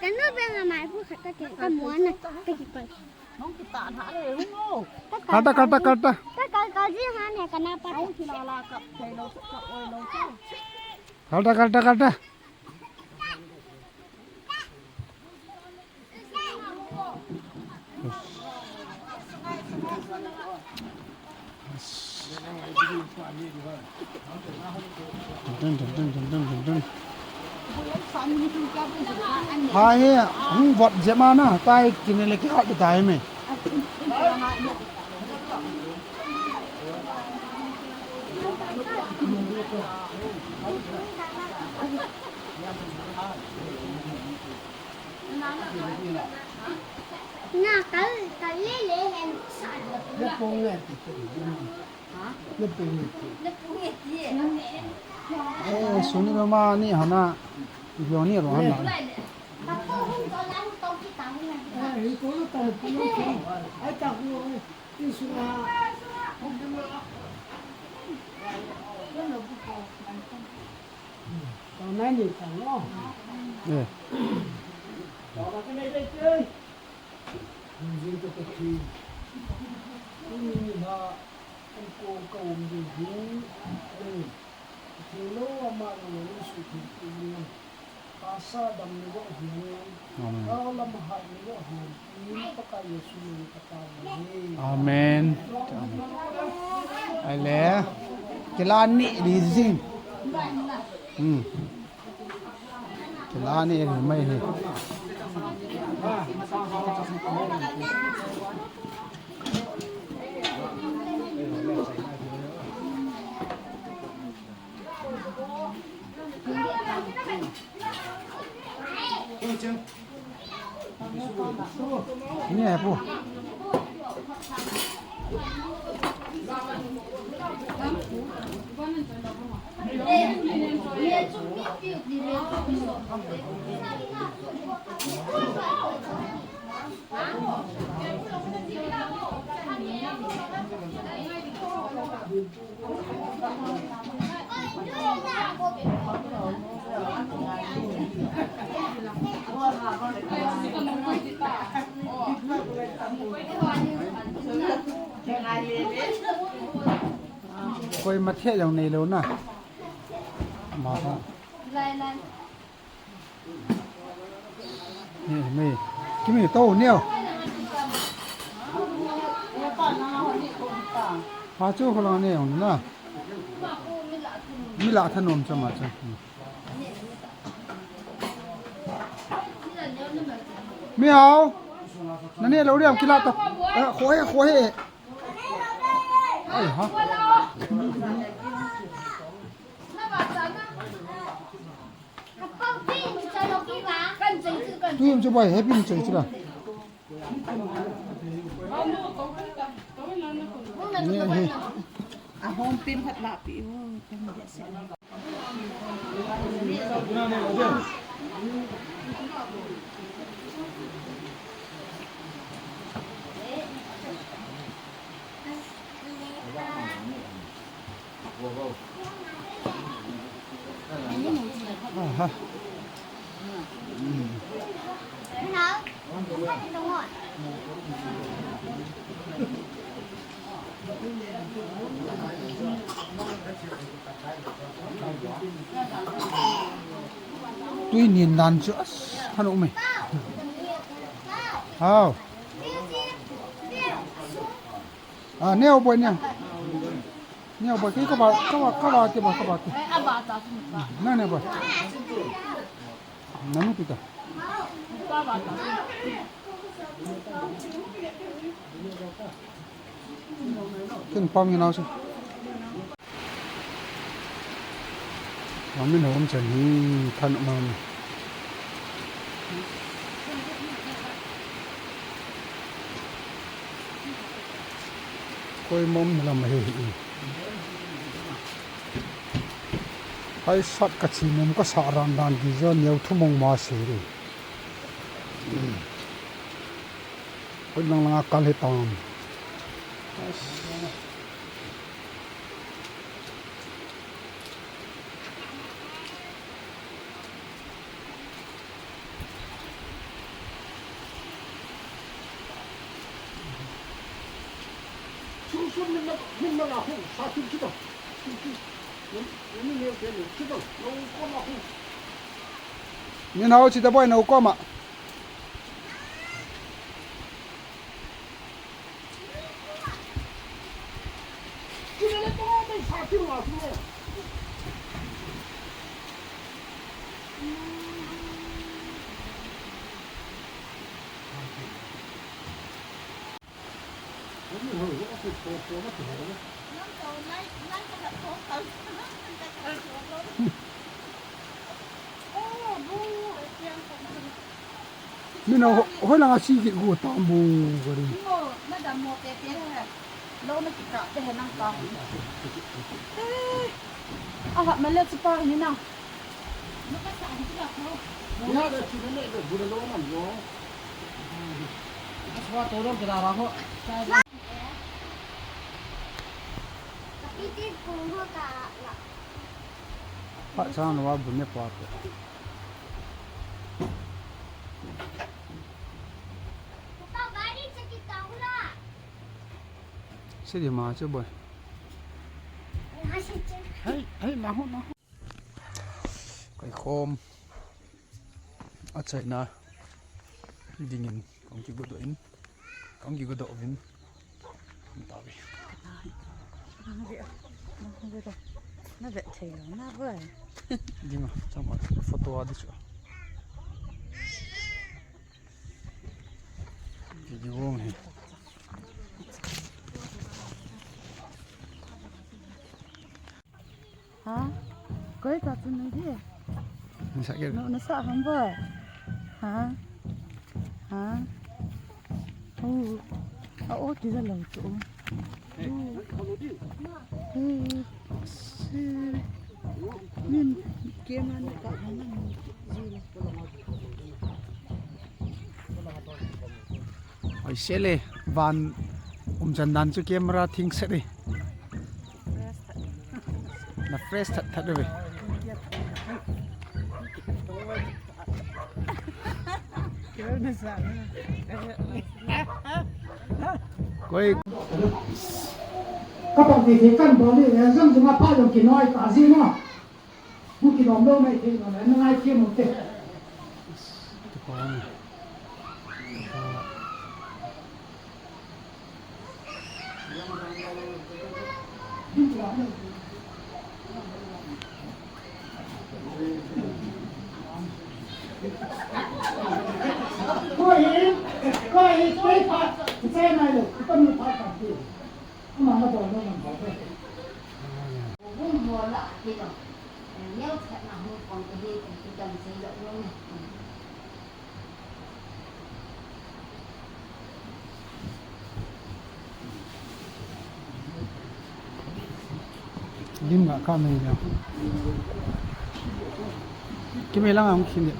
Kanu be nga mai pu khat ka ke ka muan na ka ki pa. Nong kita na le hung o. Kata, kata, kata. Ka ka ka ji ha ne ka na pa. Au ki la la ka pe lo ka oi lo ka. Kata, kata, kata. Hai, hung vot jep ma na, tai kine le ki hot tai me. Na kal kal le le hen sa. Le pong le ti. Le pong le ti. Le pong le ti. Eh, suni mama ni hana. Yo ni ro hana. Ka po hung to la hung to ki ta hung na. Eh, ko ta ko. Ai ta ko. Ti suna. Tao nai ni tao no. Eh. Tao ka nei dei dei. Hung jing ka Pathen. Tuni ni na, hung ko ka um ding hi. Nei. Pathen lo ama lo ni su thi ti ni. Amen. Amen. Amen. Amen. Aile. Kila ni di jin. Hmm. Kila ni di mai hi. Ini apa? Koi mathe jong neilou na. Ma ha. Ni, ni. Kimi to neo. Ha chu ko la neo na. Mi la thanom cha ma cha. Mi hao. Na ne lou diam kila ta. Eh, kho he, kho he. Ai ha. Tu yum chu bai, happy ni chai chu la. Ni he. A hom pin khat la pi u, kan dia se. Aha. Tui nin dan chu as, hanu me. Hao. Ah, neo boy, neo. Neo boy, ki kaba, kaba, kaba te ba, kaba te. Na neo boy. Nanu pita. Kin pam ni nau si. Mamin hom chen hi than mam. Koi mom lam he hi. Hai sat ka chi mom ka sa ran dan ki jo neo thu mong ma se ri. Hoi lang lang a kal hi tam. Min hao chi ta boy, no koma. Min a ho-, hoi lang a si kit gu tam bu gari. Mo, madam mo te te he. Lo na kita te he nang ka. Eh, a ha ma le chu pa ni na. Ina da chu ne le bu lo man yo. Aswa to ro kira ra ho. Pha chang lo a bu ne pa pe. Sidi ma chu boy. Hei, hei, na ho, na ho. Kai khom. A chaina. Dingin, kong ki gudo in. Kong ki gudo vin. Tawi. Na ve thei lo na boy. Dinga, chama photo a di chu. Video hi. Ha? Koi ka tu nang di? Nasa ke? No, nasa ham boy. Ha? Ha? Oh. A o ti za lo tu. Min kema na ka na min ji la. Oi sele van um chan dan chu camera thing set e. Na fresh that that ve. Koi. Ka pa ti ti kan bol ni le jong jong a pa jong ki noi ka ji no. Bu ki nom lo mai thei no le na ngai ki mo te. Lim nga ka mai na. Kimei lang ang khin de.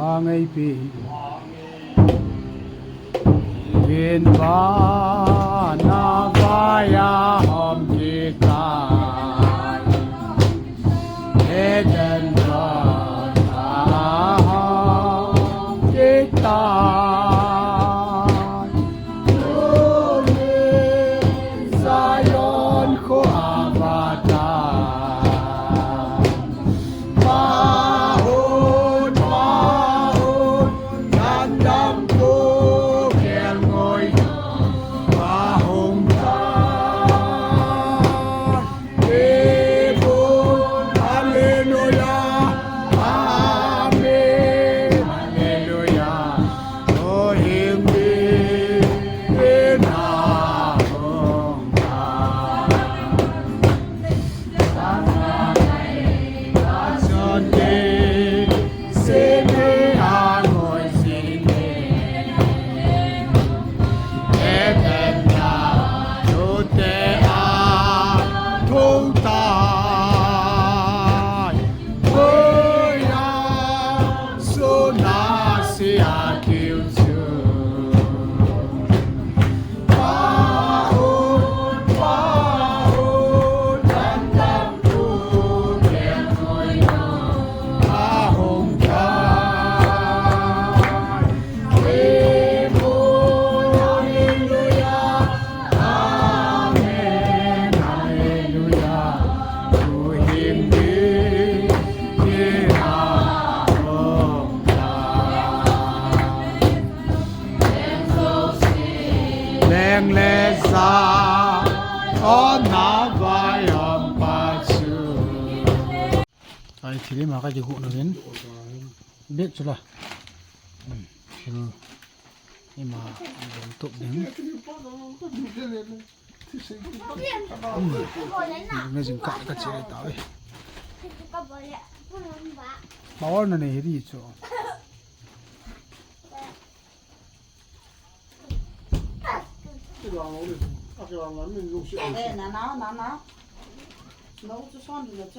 Angei pi. Vin vana vaya hom kitai. Eden vana hom kitai. Zion ko avata. Mahon, mahon, nandam ko kel ngoi. Mahon ta. Leng le sa, o na vai om pa chu. Ai, thili ma ka ji hu na ven. Bek chu la. Hmm, thil. Ima, bom tuk ding. Hmm, amazing ka, ka chi ta ve. Power na nei hi di chu. Eh, na, na, na, na. No, just one minute.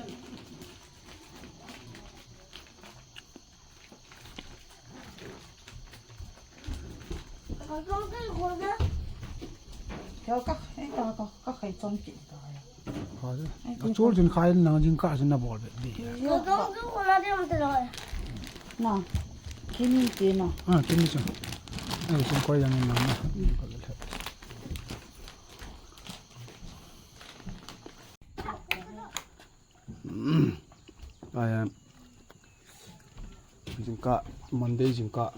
Ka, ka, eh, ka, ka, ka khai chom ki ta. Kha de. Ai, a chol jin khai na jing ka jin na bol be di. Yo, ka, ka, ka, ka, ka, ka, na. Kini te na. Ah, kini sa. Ai, sun koi yang na na. Hmm. Hmm. Ai, ah. Jingkah, Monday jingkah.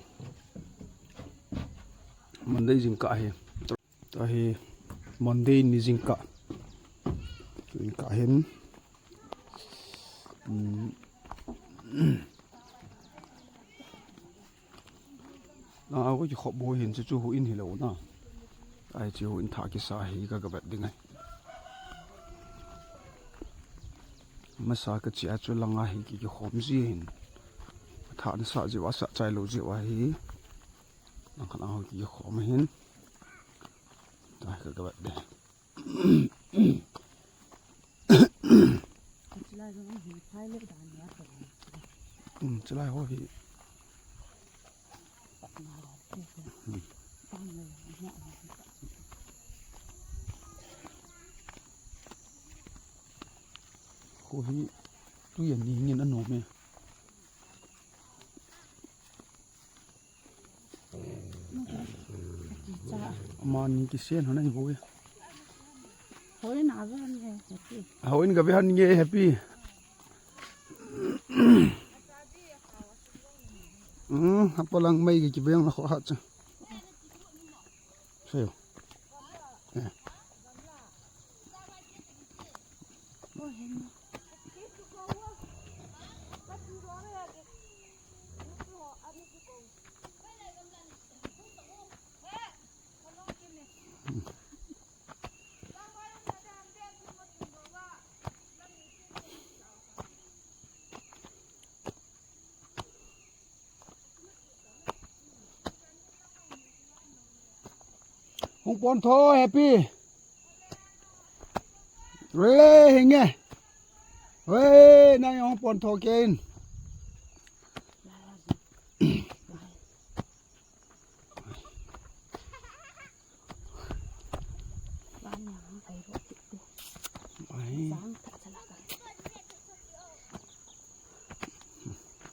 Monday jingkah hi. Tahi Monday ni jingkah. Jingkah hin. Hmm. Na, a ko kikhop bou hin chu, chu hu in hilou na. Ai, chu hu in thah kisa hi ka, ka vet ding ai. Masa ka chia chu langa hi ki, kikhom ji hin. Thah na sa ji wa, sa chai lou ji wa hi. Lang khat a ho ki, kikhom hin. Ai, ka, ka vet ding. Chulai jong hi phai le dan ya ka. Hmm, chulai ho hi. Hmm. Ho hi tu ya ni ngin anom e. Amani kisen hon ahi bou e. Houin a ve hon nge, Happy. Houin ka ve hon nge, Happy. Hmm, apolang mai ki, kibeng na kho ha cha. Sayo. Eh. Hung pon tho, Happy. Re, hinge. Re, nang hung pon tho ken. Ai.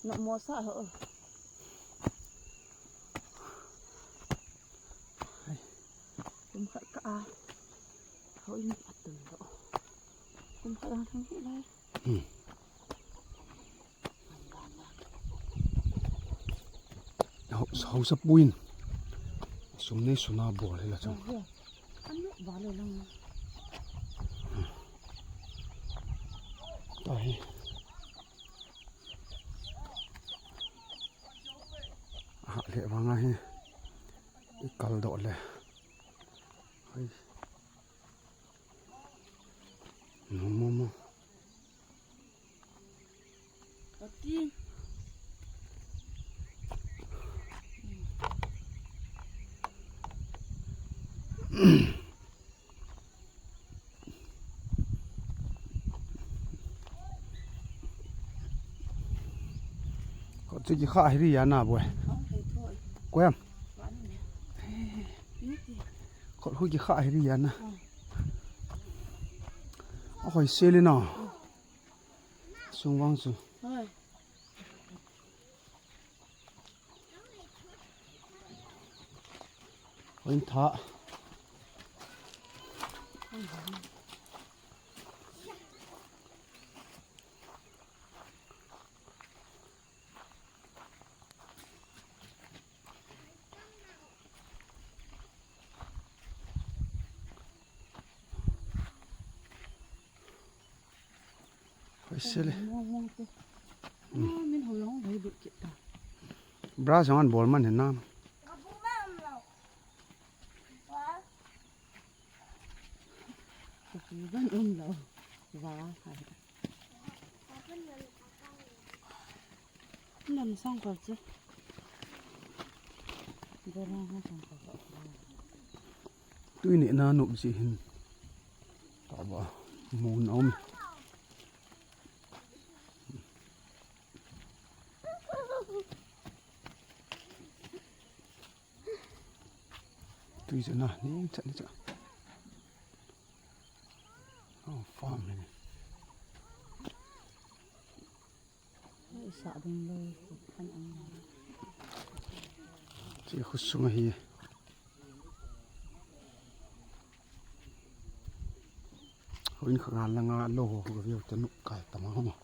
Nok mo sa ho. Kum khat ka a. Houin a tun lo. Kum khat a thang hi lai. Hmm. Hau, hausa puin. Sum nei suna bol hi la chang. Anu ba le lang. Tahi. Ahah le vang ahi. I kal doh le. Hai. No, mo, mo. Ati. Kot Ki kha hiri ya na boy. Koyam. Khol hu ki kha hiri ya na. A hoi sel na. Sung vang su. Hoi tha. Hoi sel e. Mong mong te. Hmm. Ah, min ho jong hoi lut kit ta. Bra jong an bol man hin nam. Ka pu ban um lo. Wa, hai. Lam sang kal che. Bera ha sang kal. Tui neh na nop ji hin. Ta ba. Mun om. Tui chu na, ni cha, ni cha. Oh, farm ni. Sa ding lo, kan ang. Chi khu sung hi. Hoi in kha ngal la nga lo ho, ho view te nu kai ta ma ho ma.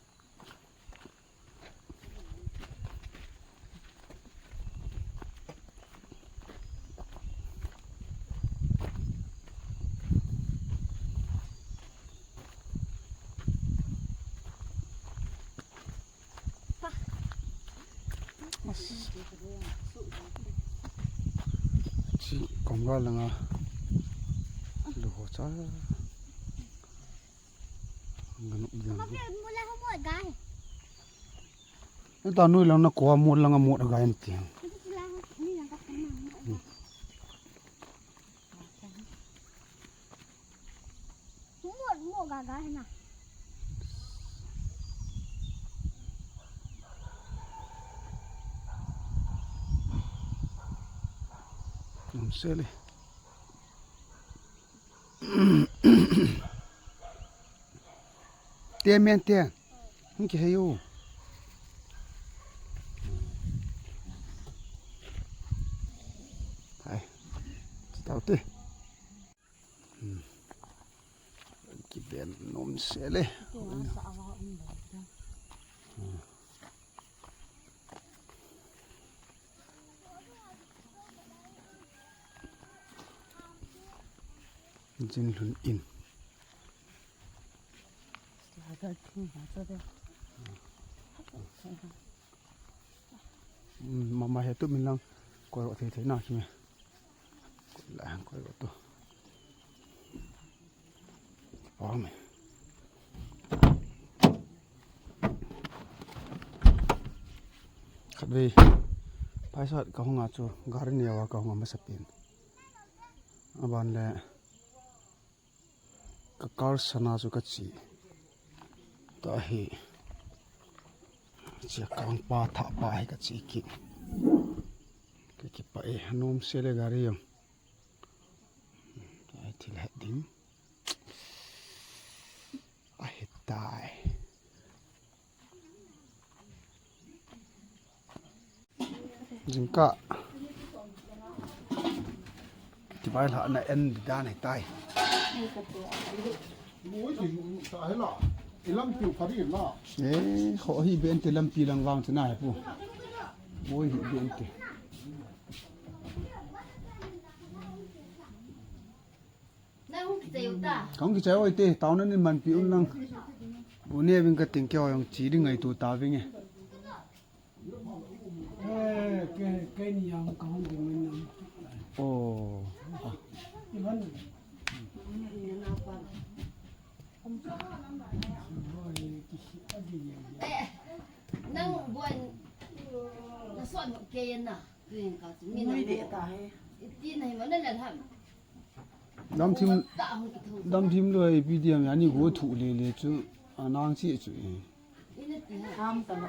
Chi kong ga langa lu ho cha. Nganu yang. Mula ho mo gai. Ita nui lang na ko mo lang mo gai ti. Mo mo ga ga na. Sele. Te men te. Hung ki hei u. Hai. Tau te. Hmm. Ki ben nom sele. Jin lhun in. Mama he tu min lang koi ro thei thei na ki me. Koi la koi ro tu. Amen. Khatvei paisa ka hung a chu gari neo a ka hung a masa pen. Aban le ka car sana chu ka chi. Ta hi. Chia kang pa tha pa hi ka chi ki. Ka ki pa e nom sele gari yong. Ta hi thil het ding. A het tai. Jingkah. Ti bai la na en dan he tai. Eh, ho hi ben te lampi lang vang te na he pu. Oi hi ben te. Kong ki chai oi te, tau na nin man pi un lang. U ne ving ka ting ke oi ong chi ding ngai tu ta ving e. Eh, ke, ke ni yang ka hong ding min nam. Oh. Iman. Nang buan na son ke na. Tuin ka chu min. Nui de ta he. Iti na hi ma na la ham. Dam thim, dam thim lo ipi diam yani go thu le le chu anang chi chu e. Ham ta lo.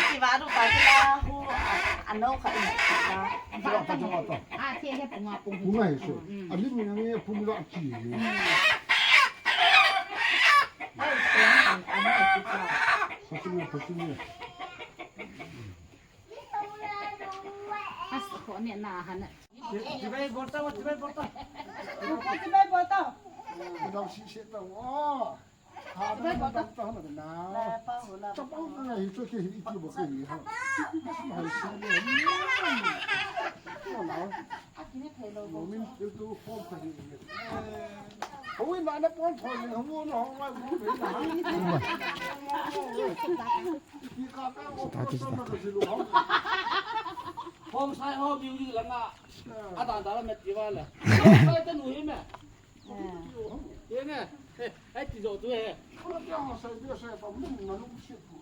Kiva du pa kila hu, a, ano kha in kha. Kiva pa jong pa. A, thei he punga pung. Punga he so. Mm. A lim ni nge pung la ki. Mm. Ai, pung an, ano kha. Pung ni, pung ni. As ko ne na hana. Chibai bolta, chibai bolta. Chibai bolta. Dam si se ta wa. Ha, chibai bolta. Dam ta na na. La pa ho la. Chapang na hi to ke hi ti bo ke ni ha. Mai si ni. Ko na. Akini phelo bo. Mo min tu tu phom ka hi. Hoi, na na pon phon ni, hoi, na, hoi, na. Ti ka ka, hoi, ta, ti, ta, ta. Hom sai ho, biu, biu, langa. A dan dan la met ti va la. Sai ta nu hi me. Ye ne. Eh, ai ti zo tu he. Ko na ti hom sai, biu sai, pa mun na lu si tu.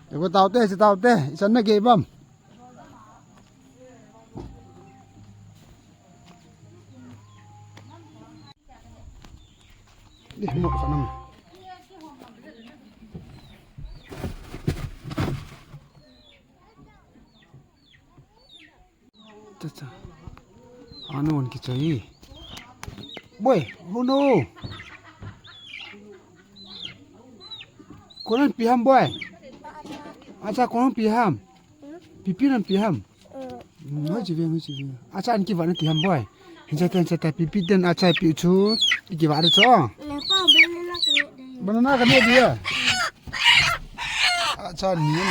Ebo taute, si taute, isan na ke bam. Di mo ka nam. Cha cha. Anu an kichai. Boy, oh no. Konan pi ham boy. Acha konan pi ham. Pipi nan pi ham. Hoi chi veng, hoi chi veng. Acha an kiva na ti ham boy. Hinsa ten sa ta pipi ten acha pi chu. Kiva ru chu. Banana ka ne dia. Acha ni na.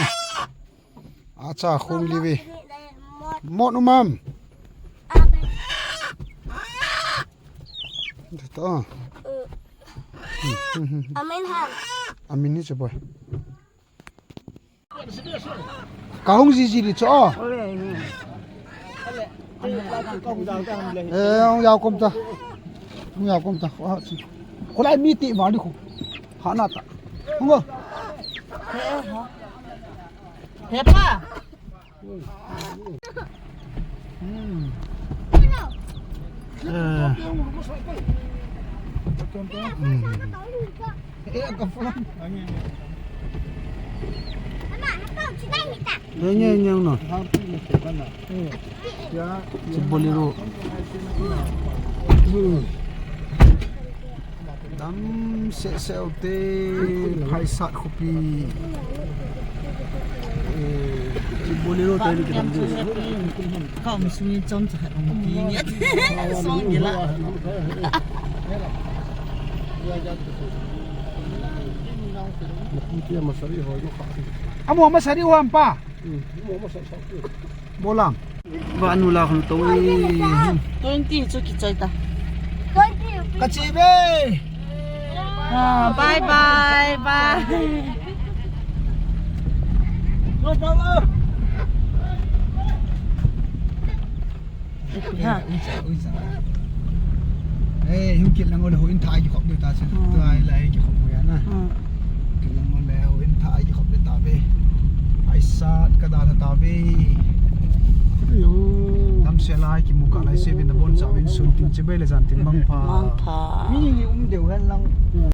Acha khum live. Mot umam. To. Amin ham. Amin ni che boy. Ka hung ji ji li cho. Eh, hung yau kom ta. Hung yau kom ta. Ko ha si. Ko lai mi ti ma li ko. Ha na ta. Hung. He, ha. He pa. Hmm. Eh. Hmm. Eh, ka phone. Nge, nge, nge, no. Si Bolero. Dam seh seh u te, Phaisat khopi. Eh, Bolero te ni kidam di. Ka um sung in chom cha khat um ti nge. Song gila. Amo masari ho pa. Hmm, amo masari ho pa. Bolam. Ba nu la khun to. Twenty chu kichai ta. Twenty rupees. Ka che be. Ah, bye bye bye. No problem. Ha. Ui cha, ui cha. Eh, hung kit lang ole ho in tha kikhop de ta se. Hmm. Tu ai lai kikhop mo ya na. Hmm. Kit lang ole ho in tha kikhop de ta ve. Ai sat ka da ta ve. Yo. Tam se lai kimu ka lai se vin da bon cha vin sun tin che be le jan tin mang pha. Mang pha. Mi ni um deu hen lang.